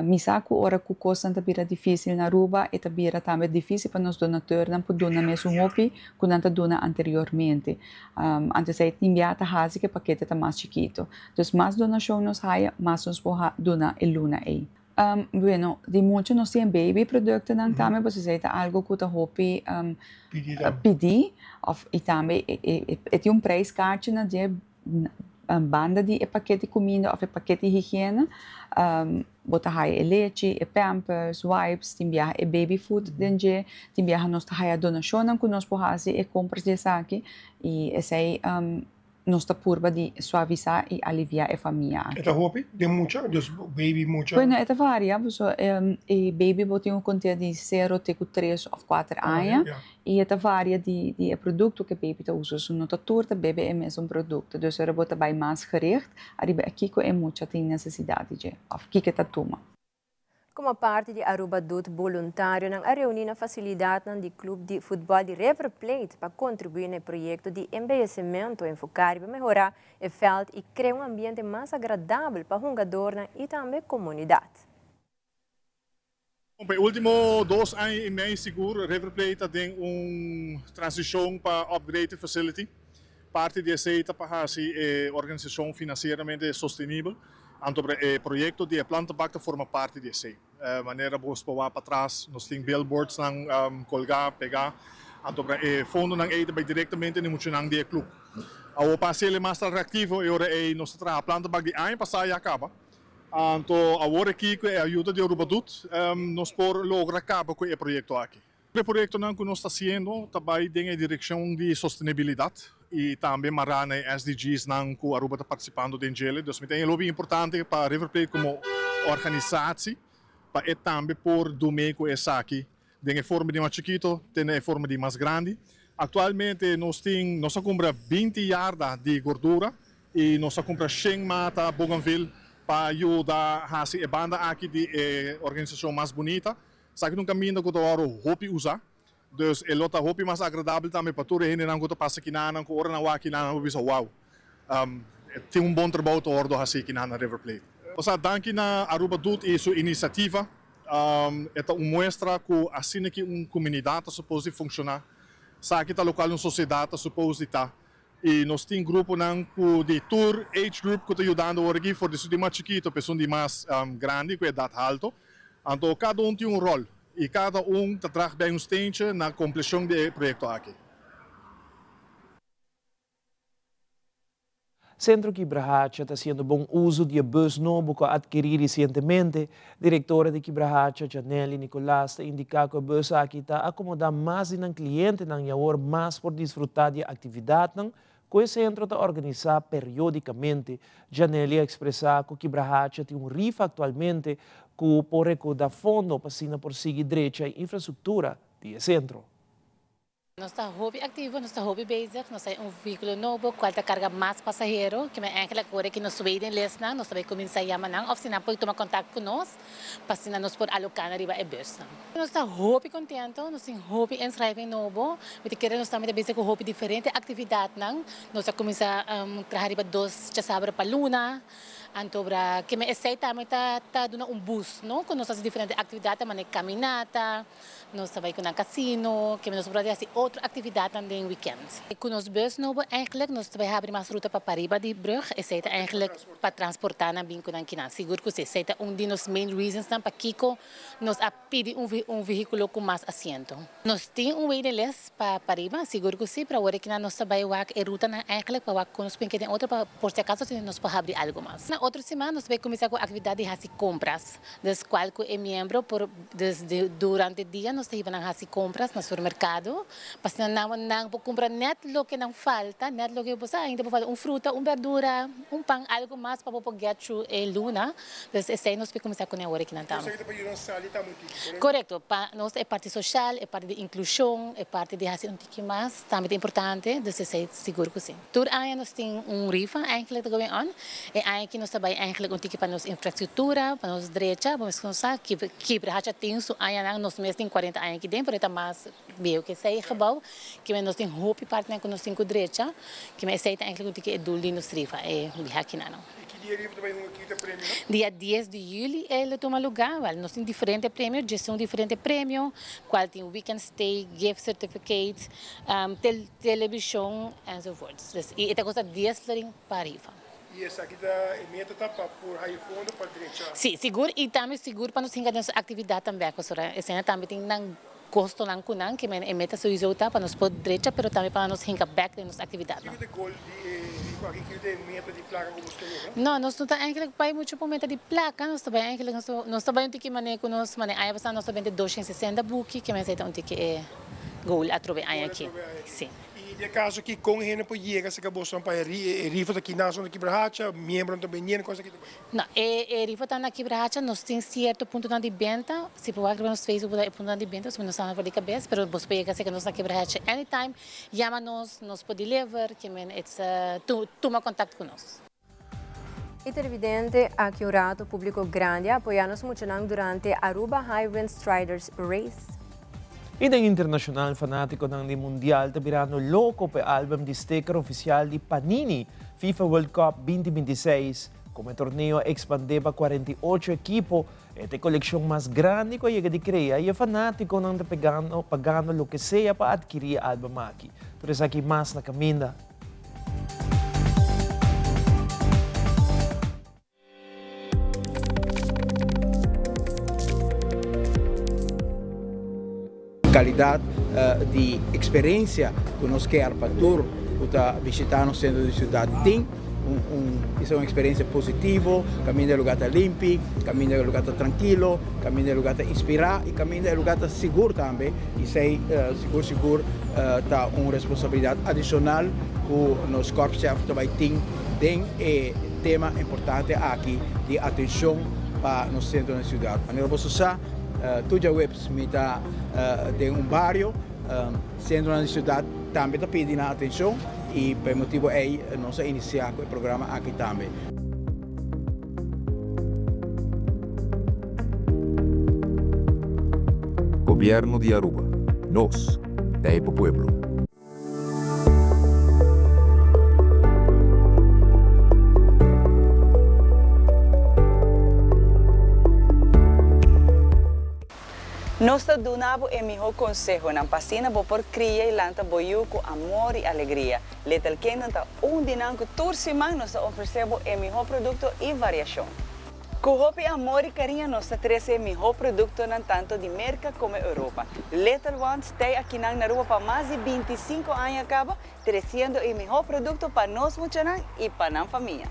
Mi sa ku ora ku kosnan ta bira difísil na Aruba e ta bira tambe difísil pa nos donateurnan por duna mesun hopi ku nan ta duna anteriormente. Antes ei tin biaha ta hasi ku e pakete ta mas chikitu. Dus mas donashon nos haya, mas nos por duna e luna ei. Bueno, di mucho nos tin baby productonan tambe, pasobra esei ta algo cu ta hopi pidi, of y tambe e tin un prijskaartje na dje banda di e pakete cuminda of e pakete higiena, bo ta haya e lechi, e pampers, wipes, tin biaha e baby food den dje, tin biaha nos ta haya donacionnan cu nos por haci e compras di esaki y esei. Nos ta purba di suavisá i aliviá e famia aki. E ta hopi den mucha, dus baby mucha? Bueno, e ta varia, pasobra e baby bo tin un kontea di sero te ku tres òf kuater aña i e ta varia di di e produkto ku e baby ta usa. So no ta tur ta bebe e mesun produkto. Dus ora bo ta bai mas gericht ariba e kiko e mucha tin nesesidat di dje òf kiko e ta tuma. Como parti di Aruba Doet boluntarionan a reuni na facilidadnan di club di futbol di River Plate pa contribui na e proyecto di embeyecimento enfoca riba mehora e veld y crea un ambiente mas agradabel pa hungadornan y tambe comunidad. Pa e ultimo dos aña y mei sigur River Plate ta den un transicion pa upgrade e facility. Parti di esey ta pa haci e organisacion financieramente sostenibel. Anto e proyecto di e plantenbak ta forma parti di esey. Manera bo por wak patras nos tin billboardsnan colga, pega. Anto e fondonan ey ta bay directamente na e muchanan di e club. Awor pa haci el mas atractivo e ora ey nos ta traha plantenbak di aña pasa ya caba. Anto awor aki cu e ayuda di Aruba Doet nos por logra caba cu e proyecto aki. E proyectonan cu nos ta haciendo ta bay den e direccion di sostenibilidad y tambe mara na e SDGsnan cu Aruba ta participando den djele. Dus mi ta e lobi importante pa River Plate como organisatie pa e tambe por dum'e cu esaki den e forma di mas chikito te na e forma di mas grandi. Actualmente nos tin nos a cumpra binti yarda di gordura y nos a cumpra shen mata bougainville pa yuda haci e banda aki di e organisacion mas bunita. Esaki ta un kaminda ku ta wòrdu hopi usá, dus e lo ta hopi mas agradabel tambe pa tur e hendenan ku ta pasa kinanan, ku ora nan wak kinanan nan por bisa wow, tin un bon trabou ta wòrdu hasí kinan na River Plate. Osea, danki na Aruba Doet i su inisiativa, e ta un muestra ku asina ki un komunidat ta supos di funshoná, esaki ta lokual un sosiedat ta supos di ta. I nos tin gruponan ku di tur age group ku ta yudando awor aki, for di esun di mas chikito pa esun di mas grandi ku edat halto. Anto kada un tin un ròl i kada un ta drag bij un steentje na kompleshon di e proyekto aki. Sentro Kibrahacha ta hasiendo bon uso di e bus nobo ku a atkerí resientemente. Direktora di Kibrahacha, Janelly Nicolaas, ta indiká ku e bus aki ta akomodá mas di nan klientenan i awor mas por disfrutá di e aktividatnan ku e sentro ta organisá periódikamente. Janelly a ekspresá ku Kibrahacha tin un rifa aktualmente ku por rekoudá fondo pa asina por sigui drecha e infrastruktura di e sentro. Nos ta hopi activo, nos ta hopi bezig, nos ta un vehiculo nobo cual ta carga mas pasahero, kimen eigenlijk ora ki nos waiting list nan, nos ta bay cuminsa yama nan of si nan por tuma contact cu nos pa asina nos por aloca nan riba e busnan. Nos ta hopi contento, nos tin hopi inschrijving nobo, mi ta kere nos tambe ta bezig cu hopi diferente actividadnan, nos a cuminsa traha riba dos djasabra pa luna, anto bra kimen esey tambe ta ta duna un boost no, cu nos ta haci diferente actividadnan manera caminata. Nos ta bai ku nan kasino, keme nos por hasi otro aktividatnan den wikènt. Ku nos bùs nobo eigentlik nos ta bai habri mas ruta pa pariba di brùg, esei ta eigentlik pa transportá nan bin ku nan kinan. Sigur ku si, esei ta un di nos main reasonsnan pakiko nos a pidi un un vehíkulo ku mas asiento. Nos tin un waiting list pa pariba, sigur ku si, pero awor kinan nos ta bai wak e rutanan eigentlik pa wak ku nos por keda den otro pa por si akaso si nos por habri algu mas. Na otro siman nos ta bai kuminsá ku aktividat di hasi kompras. Dus cual cu e miembro por dus durante dia nos ta hiba nan haci compras na supermercado pa asina nan nan por cumpra net loke nan falta, net loke bo sa ainda por falta un fruta, un berdura, un pan, algo mas pa bo por get through e luna. Dus esey nos por cuminsa cune awor aki nan tambe. Esaki ta pa yuda nan sali tambe un tiki, correcto? Correcto, pa nos e parti social, e parti di inclusion, e parti di haci un tiki mas tambe ta importante, dus esey sigur cu si. Tur aña nos tin un rifa eigenlijk ta going on. E aña aki nos ta bai eigenlijk un tiki pa nos infrastructura, pa nos drecha, bo mes ku nos sa Kibra Hacha tin su añanan, nos mes tin cuarenta aña aki den, pero e ta mas bieu ku esei gebouw. Kimen nos tin hopi partinan ku nos tin ku drecha, kimen esei ta eigenlijk un tiki e doel di nos rifa e biaha akinan. I ki dia rifa ta bai hunga kita premionan? Dia dies di juli e lo tuma luga. Wel, nos tin diferente premio, diesun diferente premio, cual tin weekend stay, gift certificate, Televishon enzovoorts. Dus i e ta kosta dies florin pa rifa. I esaki ta e meta ta pa por haya fondo pa drecha. Si, sigur i tambe sigur pa nos hinka den nos aktividat tambe pasobra esena tambe tin nan kostonan ku nan ke men e meta souiso ta pa nos por drecha pero tambe pa nos hinka bek den nos aktividatnan. Kiko ta e gol di e rifa aki? Kiko ta e meta di plaka ku boso ta logra? No, nos no ta eigenlijk bai muchu pa meta di plaka, nos ta bai eigenlijk nos ta bai un tiki mane ku nos mane aña pasá nos ta bende 260 buki ke men esei ta un tiki e Goal atrobe aña aki. Si. I den kaso aki kon hende por yega serka bosonan pa e rifa ta kina son ta Kibrahacha, miembronan ta beniendo, kon esaki ta bai? No, e rifa ta na Kibrahacha, nos tin sierto puntonan di benta, si por wak riba nos Facebook por ta e puntonan di benta, pasobra nos ta for di kabes, pero boso por yega serka nos na Kibrahacha anytime, yama nos, nos por deliver, ke men it's tuma kontakt ku nos. Y televidente, aki un rato publico grandi a apoya nos muchanan durante Aruba High Wind Striders Race. Y den internacional fanaticonan di Mundial ta birando loco p'e album di sticker oficial di Panini FIFA World Cup 2026. Como e torneo a expande pa 48 ekipo, e ta e coleccion mas grandi cu a yega di crea y e fanaticonan ta pegando pagando loke sea pa adkiri e album aki. Tur esaki mas na caminda. Calidad di experiencia cu nos kier pa tur cu ta bishita nos centro di ciudad tin un un experiencia positivo, caminda e lugar ta limpi, caminda e lugar ta trankilo, caminda e lugar ta inspira y caminda e lugar ta sigur tambe y esey sigur sigur ta un responsabilidad adicional cu nos korpschef ta bay tin den e tema importante aki di atencion pa nos centro di ciudad. Manera boso sa, tur djaweps mi ta den un bario, centronan di ciudad tambe ta pidi nan atencion y pa e motibo ey nos a inicia cu e programa aki tambe. Gobierno di Aruba. Nos ta e pa pueblo. Nos ta duna bo e mihó konsehonan pa asina bo por kria i lanta bo yu ku amor i alegria. Little Kingdom ta un di nan ku tur siman nos ta ofresé bo e mihó produkto i variashon. Ku hopi amor i kariño nos ta trese e mihó produktonan tanto di Merka komo Europa. Little Ones tei akinan na Aruba pa mas di 25 aña kaba, tresiendo e mihó produkto pa nos muchanan i pa nan famia.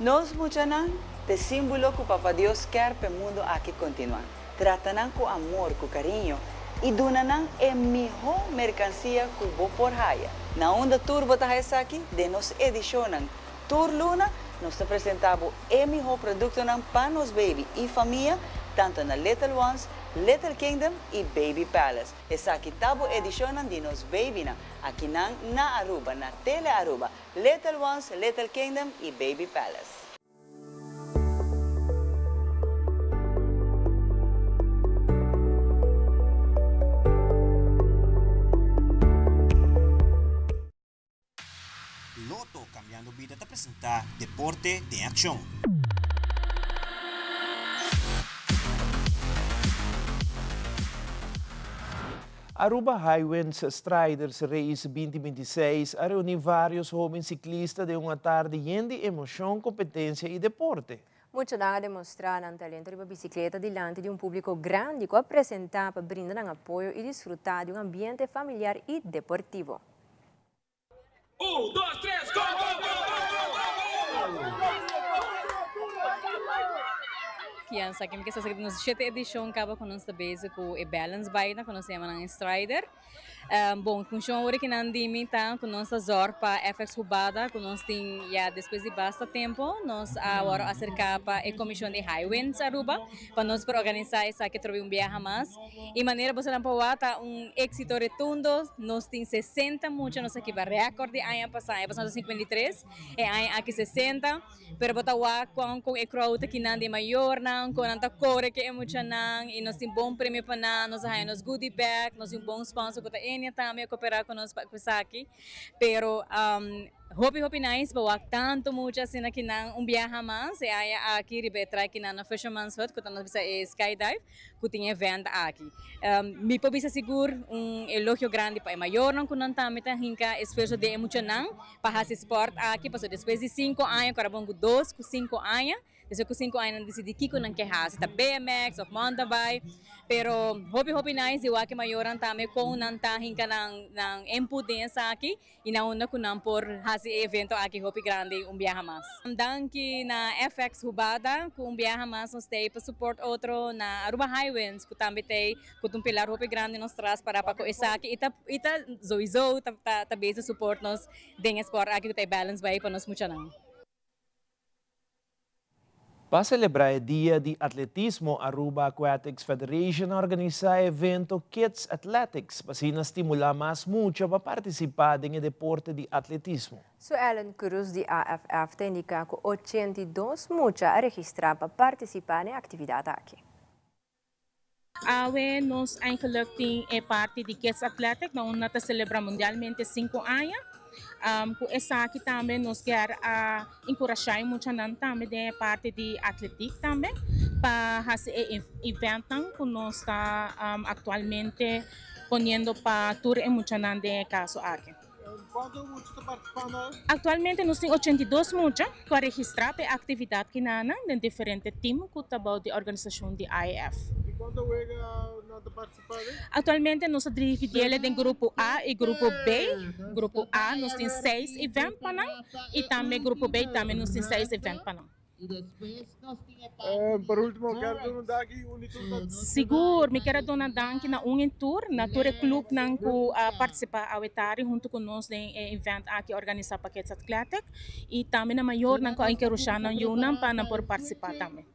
Nos muchanan t'e símbolo ku Papa Dios kier p'e mundu aki kontinuá. Trata nan ku amor, ku kariño i duna nan e mihó merkansia ku bo por haya. Na unda tur bo ta haya esaki? Den nos edishonnan. Tur luna nos ta presentá bo e mihó produktonan pa nos baby i famia, tantu na Little Ones, Little Kingdom i Baby Palace. Esaki ta bo edishonnan di nos babynan, akinan na Aruba, na Tele Aruba, Little Ones, Little Kingdom i Baby Palace. Lotto Cambiando Bida ta presenta Deporte den Accion. Aruba Highwinds Striders Race 2026 a reuni varios hoben ciclista den un atardi yen di emocion, competencia y deporte. Muchanan a demostra nan talento riba bicicleta dilanti di un publico grandi cu a presenta pa brinda nan apoyo y disfruta di un ambiente familiar y deportivo. Un, dos, tres, go, go, go, go, go, go, go, go! Kian sa ki mi ke sa sa nos shete edishon kaba ku nos ta bezig ku e balance bike nan ku nos ta yama nan e strider. Bon, funshon ora ki nan di mi ta ku nos ta zòrg pa FX Hubada ku nos tin ya despues di basta tempu nos a wòrdu aserká pa e komishon di High Winds Aruba pa nos por organisá esaki atrobe un biaha mas. I manera boso nan por wak ta un éksito retundo, nos tin 60 mucha, nos a kiba rèkòrt di aña pasá, aña pasá nos a 53, e aña aki 60. Pero bo ta wak kon kon e crowd ta kinan di e mayornan, kon nan ta kore ku e muchanan i nos tin bon premio pa nan, nos a haña nos goodie bag, nos tin un bon sponsor ku ta Enia tambe a koperá ku nos pa ku esaki. Pero hopi hopi nice pa wak tantu mucha asina kinan un biaha mas e aña aki riba e track kinan na Fisherman's Hut ku ta nos bisa e skydive. ku tin e vent aki. Mi por bisa sigur un elogio grandi pa e mayornan ku nan tambe ta hinka esfuerso den e muchanan pa hasi sport aki pasobra despues di sinku aña ku a bon ku dos ku sinku aña despues ku sinku aña nan disidi kiko nan ke hasi ta BMX of mountain bike pero hopi hopi nice di wak e mayornan tambe kon nan ta hinka nan nan input den esaki. I na unda ku nan por hasi e evento aki hopi grandi un biaha mas. Danki na FX Hubada ku un biaha mas nos t'ei pa support otro, na Aruba Highwinds ku tambe t'ei ku ta un pilar hopi grandi nos tras para pa ku esaki i ta i ta souiso ta ta bezig support nos den e sport aki ku ta e balance bay pa nos muchanan. Pa celebra e Dia di Atletismo, Aruba Aquatics Federation a organisa e evento Kids Athletics pa asina stimula mas mucha pa participa den e deporte di atletismo. Su Ellen Cruz di AFF ta indica cu 82 mucha a registra pa participa na e actividad aki. Awe nos eigenlijk tin e parti di Kids Athletic na unda ta celebra mundialmente sinku aña. Cu esaki tambe nos kier a encurasha e muchanan tambe den e parti di atletiek tambe pa haci e eventnan cu nos ta actualmente poniendo pa tur e muchanan den e caso aki. Kuantu mucha ta partisipando awe? Aktualmente nos tin 82 mucha ku a registrá pa e aktividat kinanan den diferente tim ku ta bou di organisashon di AEF. I kuantu wega nan ta partisipá den? Aktualmente nos a dividiel den grupo A i grupo B. Grupo A nos tin seis event pa nan i tambe grupo B tambe nos tin seis event pa nan. Por ultimo, kier duna un danki un i tur ta. Sigur, mi kier a duna danki na un en tur, na tur e clubnan cu a participa awe tardi hunto cu nos den e event aki organisa pa Kids Athletic y tambe na mayornan cu a enkerusha nan yunan pa nan por participa tambe.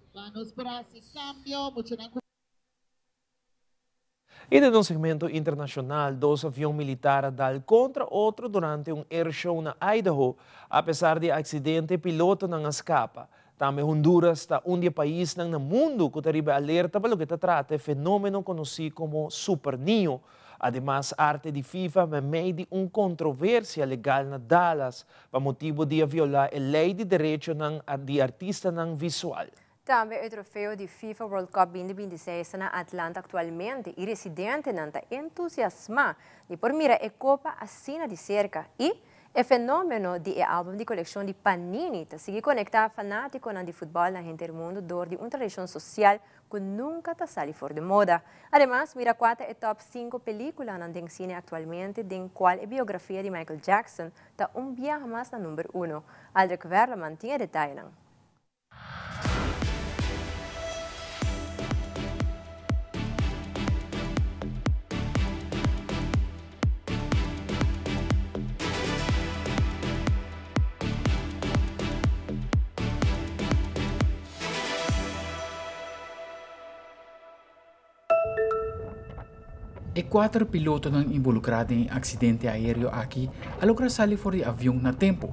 I den un segmento internashonal, dos avion militar a dal kontra otro durante un airshow na Idaho. Apesar di e aksidente, e pilotonan a skapa. Tambe Honduras ta un di e paisnan na mundu ku ta riba e alerta pa loke ta trata e fenómeno konosí komo Super Niño. Ademas, arte di FIFA meimei di un kontroversia legal na Dallas pa motibu di a violá e lei di derechonan di artistanan visual. Tambe e trofeo di FIFA World Cup 2026 ta na Atlanta aktualmente i residentenan ta entusiasmá di por mira e kopa asina di serka. I e fenómeno di e álbum di kolekshon di Panini ta sigui konektá fanátikonan di futbòl na henter mundu dor di un tradishon sosial ku nunka ta sali for di moda. Ademas, mira kua ta e tòp sinku pelíkulanan den sine aktualmente den kual e biografia di Michael Jackson ta un biaha mas na number uno. Aldrich Werleman tin e detayenan. E kuater pilotonan involukrá den e aksidente aéreo aki a logra sali for di avion na tempu.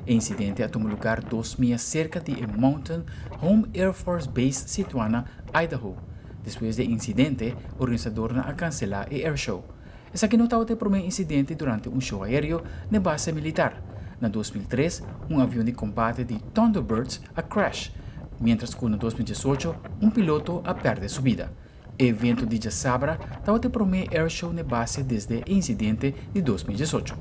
E insidente a tuma lugar dos mia serka di e Mountain Home Air Force Base situá na Idaho. Despues di e insidente, organisadornan a kanselá e airshow. Esaki no tabata e promé insidente durante un show aéreo n'e base militar. Na 2003, un avion di kombate di Thunderbirds a crash, miéntras ku na 2018 un piloto a pèrdè su bida. E evento di djasabra tabata e promé airshow na e base desde e insidente di 2018.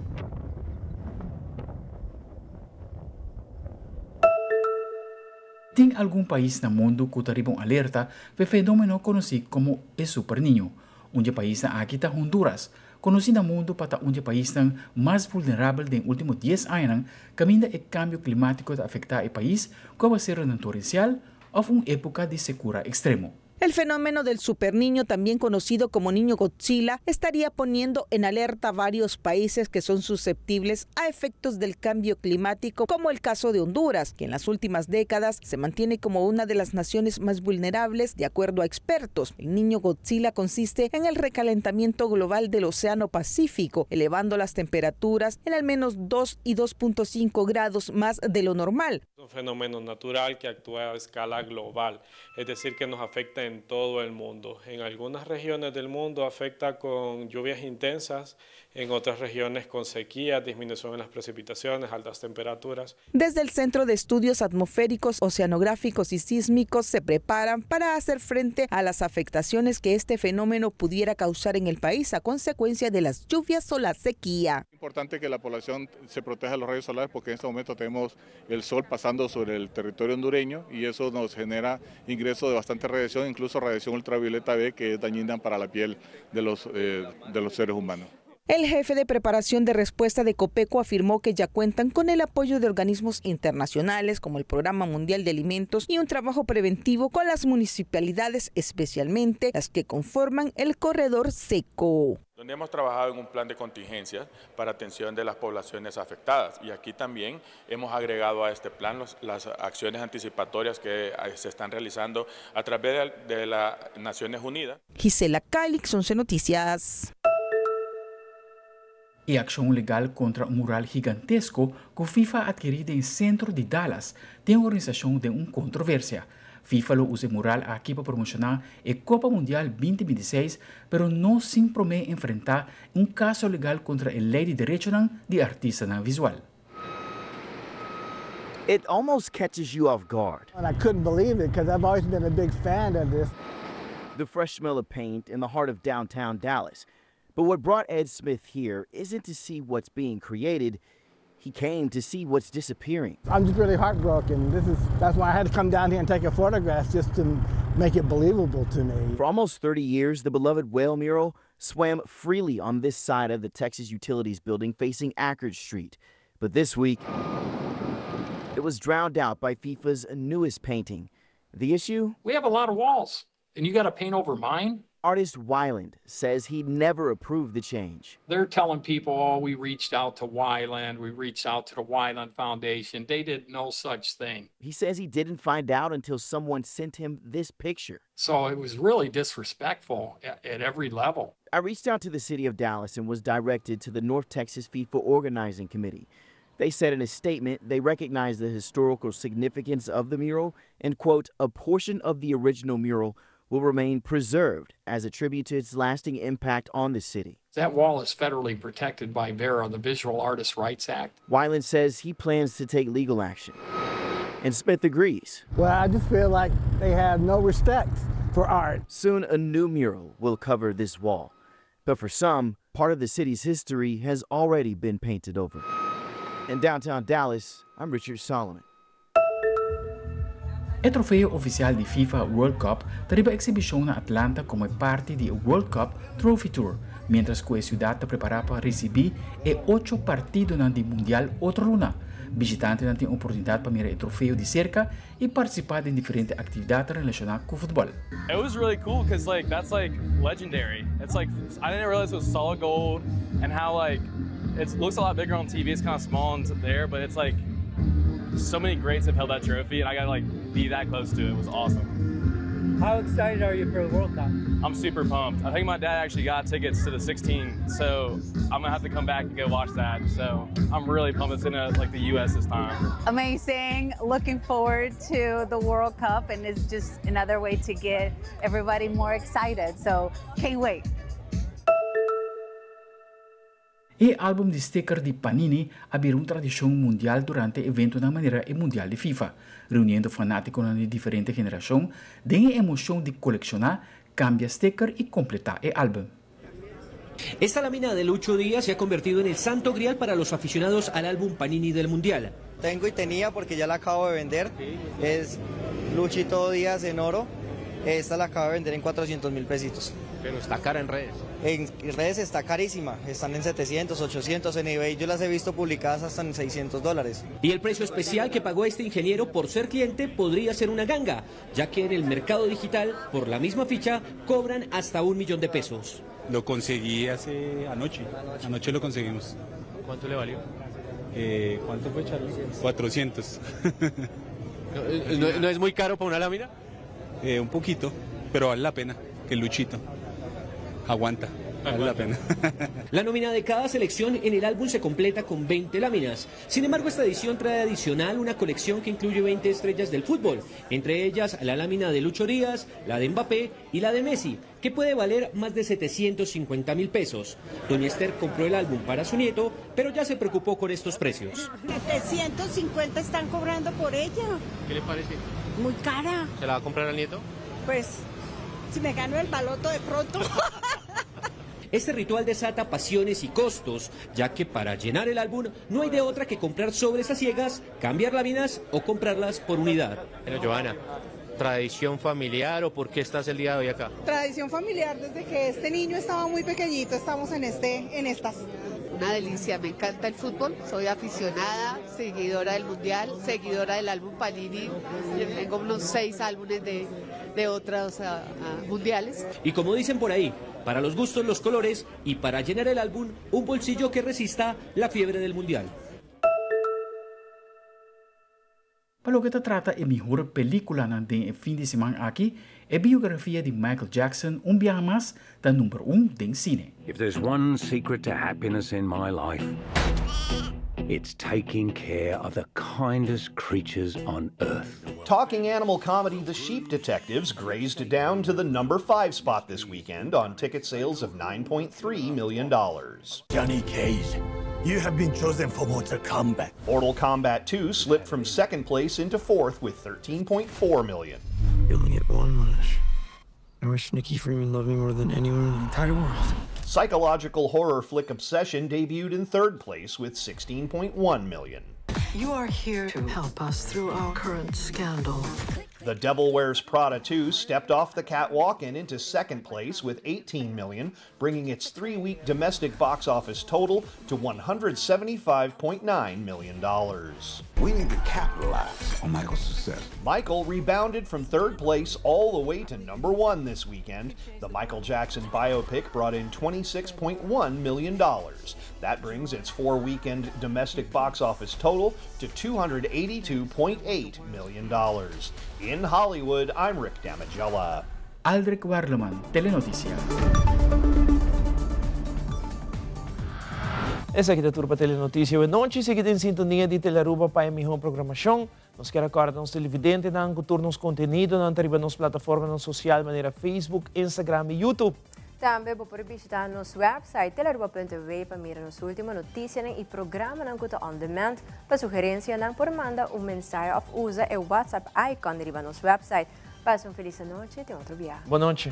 Tin algun pais na mundu ku ta riba un alerta pa e fenómeno konosí komo e Super Niño. Un di e paisnan aki ta Honduras, konosí na mundu pa ta un di e paisnan mas vulnerabel den último dies añanan kaminda e kambio klimátiko ta afektá e pais ku awaseronan torensial òf un époka di sekura ekstremo. El fenómeno del superniño, también conocido como niño Godzilla, estaría poniendo en alerta varios países que son susceptibles a efectos del cambio climático, como el caso de Honduras, que en las últimas décadas se mantiene como una de las naciones más vulnerables, de acuerdo a expertos. El niño Godzilla consiste en el recalentamiento global del Océano Pacífico, elevando las temperaturas en al menos 2 y 2.5 grados más de lo normal. Es un fenómeno natural que actúa a escala global, es decir, que nos afecta en todo el mundo. En algunas regiones del mundo afecta con lluvias intensas, en otras regiones con sequía, disminución en las precipitaciones, altas temperaturas. Desde el Centro de Estudios Atmosféricos, Oceanográficos y Sísmicos se preparan para hacer frente a las afectaciones que este fenómeno pudiera causar en el país a consecuencia de las lluvias o la sequía. Es importante que la población se proteja de los rayos solares porque en este momento tenemos el sol pasando sobre el territorio hondureño y eso nos genera ingreso de bastante radiación, incluso radiación ultravioleta B, que es dañina para la piel de los seres humanos. El jefe de preparación de respuesta de Copeco afirmó que ya cuentan con el apoyo de organismos internacionales como el Programa Mundial de Alimentos y un trabajo preventivo con las municipalidades, especialmente las que conforman el corredor seco. Donde hemos trabajado en un plan de contingencia para atención de las poblaciones afectadas, y aquí también hemos agregado a este plan las acciones anticipatorias que se están realizando a través de las Naciones Unidas. Gisela Calix, 11 Noticias. E akshon legal kontra un mural gigantesko ku FIFA a atkirí den sentro di Dallas tin e organisashon den un kontroversia. FIFA lo usa e mural aki pa promoshoná e Kopa Mundial 2026, pero no sin promé enfrentá un kaso legal kontra e lei di derechonan di artistanan visual. It almost catches you off guard. And I couldn't believe it because I've always been a big fan of this. The fresh smell of paint in the heart of downtown Dallas. But what brought Ed Smith here isn't to see what's being created. He came to see what's disappearing. I'm just really heartbroken. That's why I had to come down here and take a photograph, just to make it believable to me. For almost 30 years, the beloved whale mural swam freely on this side of the Texas Utilities building facing Akard Street. But this week, it was drowned out by FIFA's newest painting. The issue? We have a lot of walls, and you got to paint over mine? Artist Wyland says he never approved the change. They're telling people, oh, we reached out to Wyland, we reached out to the Wyland Foundation. They did no such thing. He says he didn't find out until someone sent him this picture. So it was really disrespectful at every level. I reached out to the city of Dallas and was directed to the North Texas FIFA Organizing Committee. They said in a statement they recognize the historical significance of the mural and, quote, a portion of the original mural will remain preserved as a tribute to its lasting impact on the city. That wall is federally protected by VARA, the Visual Artists Rights Act. Wyland says he plans to take legal action. And Smith agrees. I just feel like they have no respect for art. Soon a new mural will cover this wall. But for some, part of the city's history has already been painted over. In downtown Dallas, I'm Richard Solomon. E trofeo ofisial di FIFA World Cup ta riba ekshibishon na Atlanta komo parti di World Cup Trophy Tour, mientras ku e siudat ta prepará pa risibí e ocho partidonan di Mundial otro luna. Bishitantenan tin oportunidat pa mira e trofeo di serka i partisipá den diferente aktividat relashoná ku futbòl. It was really cool because, like, that's like legendary. It's like I didn't realize it was solid gold and how, like, it looks a lot bigger on TV. It's kind of small and there, but it's like so many greats have held that trophy, and I got to, like, be that close to it. It was awesome. How excited are you for the World Cup? I'm super pumped. I think my dad actually got tickets to the 16, so I'm going to have to come back and go watch that. So I'm really pumped. It's in like the U.S. this time. Amazing. Looking forward to the World Cup, and it's just another way to get everybody more excited. So can't wait. E álbum di sticker di Panini a bira un tradishon mundial durante eventonan manera e Mundial di FIFA, reuniendo fanátikonan di diferente generashon den e emoshon di kolekshoná Cambia sticker y completa e album. Esta lámina de Lucho Díaz se ha convertido en el santo grial para los aficionados al álbum Panini del Mundial. Tengo y tenía porque ya la acabo de vender. Es Luchito Díaz en oro. Esta la acabo de vender en 400 mil pesitos. Pero está cara en redes. En redes está carísima, están en 700, 800, en eBay yo las he visto publicadas hasta en 600 dólares. Y el precio especial que pagó este ingeniero por ser cliente podría ser una ganga, ya que en el mercado digital, por la misma ficha, cobran hasta un millón de pesos. Lo conseguí hace anoche, anoche lo conseguimos. ¿Cuánto le valió? Eh, ¿Cuánto fue, Charlie? 400. ¿No, no es muy caro para una lámina? Eh, un poquito, pero vale la pena, que Luchito. Aguanta, vale la pena. La nómina de cada selección en el álbum se completa con 20 láminas. Sin embargo, esta edición trae adicional una colección que incluye 20 estrellas del fútbol, entre ellas la lámina de Lucho Díaz, la de Mbappé y la de Messi, que puede valer más de 750 mil pesos. Doña Esther compró el álbum para su nieto, pero ya se preocupó con estos precios. 750 están cobrando por ella. ¿Qué le parece? Muy cara. ¿Se la va a comprar al nieto? Pues si me gano el baloto de pronto. Este ritual desata pasiones y costos, ya que para llenar el álbum no hay de otra que comprar sobres a ciegas, cambiar láminas o comprarlas por unidad. Bueno, Joana, ¿tradición familiar o por qué estás el día de hoy acá? Tradición familiar desde que este niño estaba muy pequeñito, estamos en este en estas. Una delicia, me encanta el fútbol, soy aficionada, seguidora del Mundial, seguidora del álbum Panini, yo tengo unos seis álbumes de, de otros mundiales. Y como dicen por ahí, para los gustos los colores y para llenar el álbum, un bolsillo que resista la fiebre del Mundial. Pa loke ta trata e mihor peliculanan den e fin di siman aki, e biografia di Michael Jackson un biaha mas ta number un den cine. If there's one secret to happiness in my life, it's taking care of the kindest creatures on earth. Talking animal comedy The Sheep Detectives grazed down to the number 5 spot this weekend on ticket sales of $9.3 million. Johnny Cage, you have been chosen for Mortal Kombat. Mortal Kombat 2 slipped from second place into fourth with 13.4 million. You only get one wish. I wish Nikki Freeman loved me more than anyone in the entire world. Psychological horror flick Obsession debuted in third place with 16.1 million. You are here to help us through our current scandal. The Devil Wears Prada 2 stepped off the catwalk and into second place with 18 million, bringing its three-week domestic box office total to 175.9 million dollars. We need to capitalize on Michael's success. Michael rebounded from third place all the way to number one this weekend. The Michael Jackson biopic brought in $26.1 million. That brings its four weekend domestic box office total to $282.8 million. In Hollywood, I'm Rick Damigella. Aldrich Werleman, Telenoticia. Esaki ta tur pa Telenoticia awe nochi. Sigui den sintonia di Telearuba pa e miho programacion. Nos kier a corda nos televidentenan cu tur nos contenidonan ta riba nos plataformanan social manera Facebook, Instagram y YouTube. Tambe bo por bishita nos website telearuba.tv pa mira nos ultimo noticianan y programanan cu ta on demand. Pa sugerencianan por manda un mensahe of usa e WhatsApp icon riba nos website. Pasa un feliz anochi te otro biaha. Bon nochi.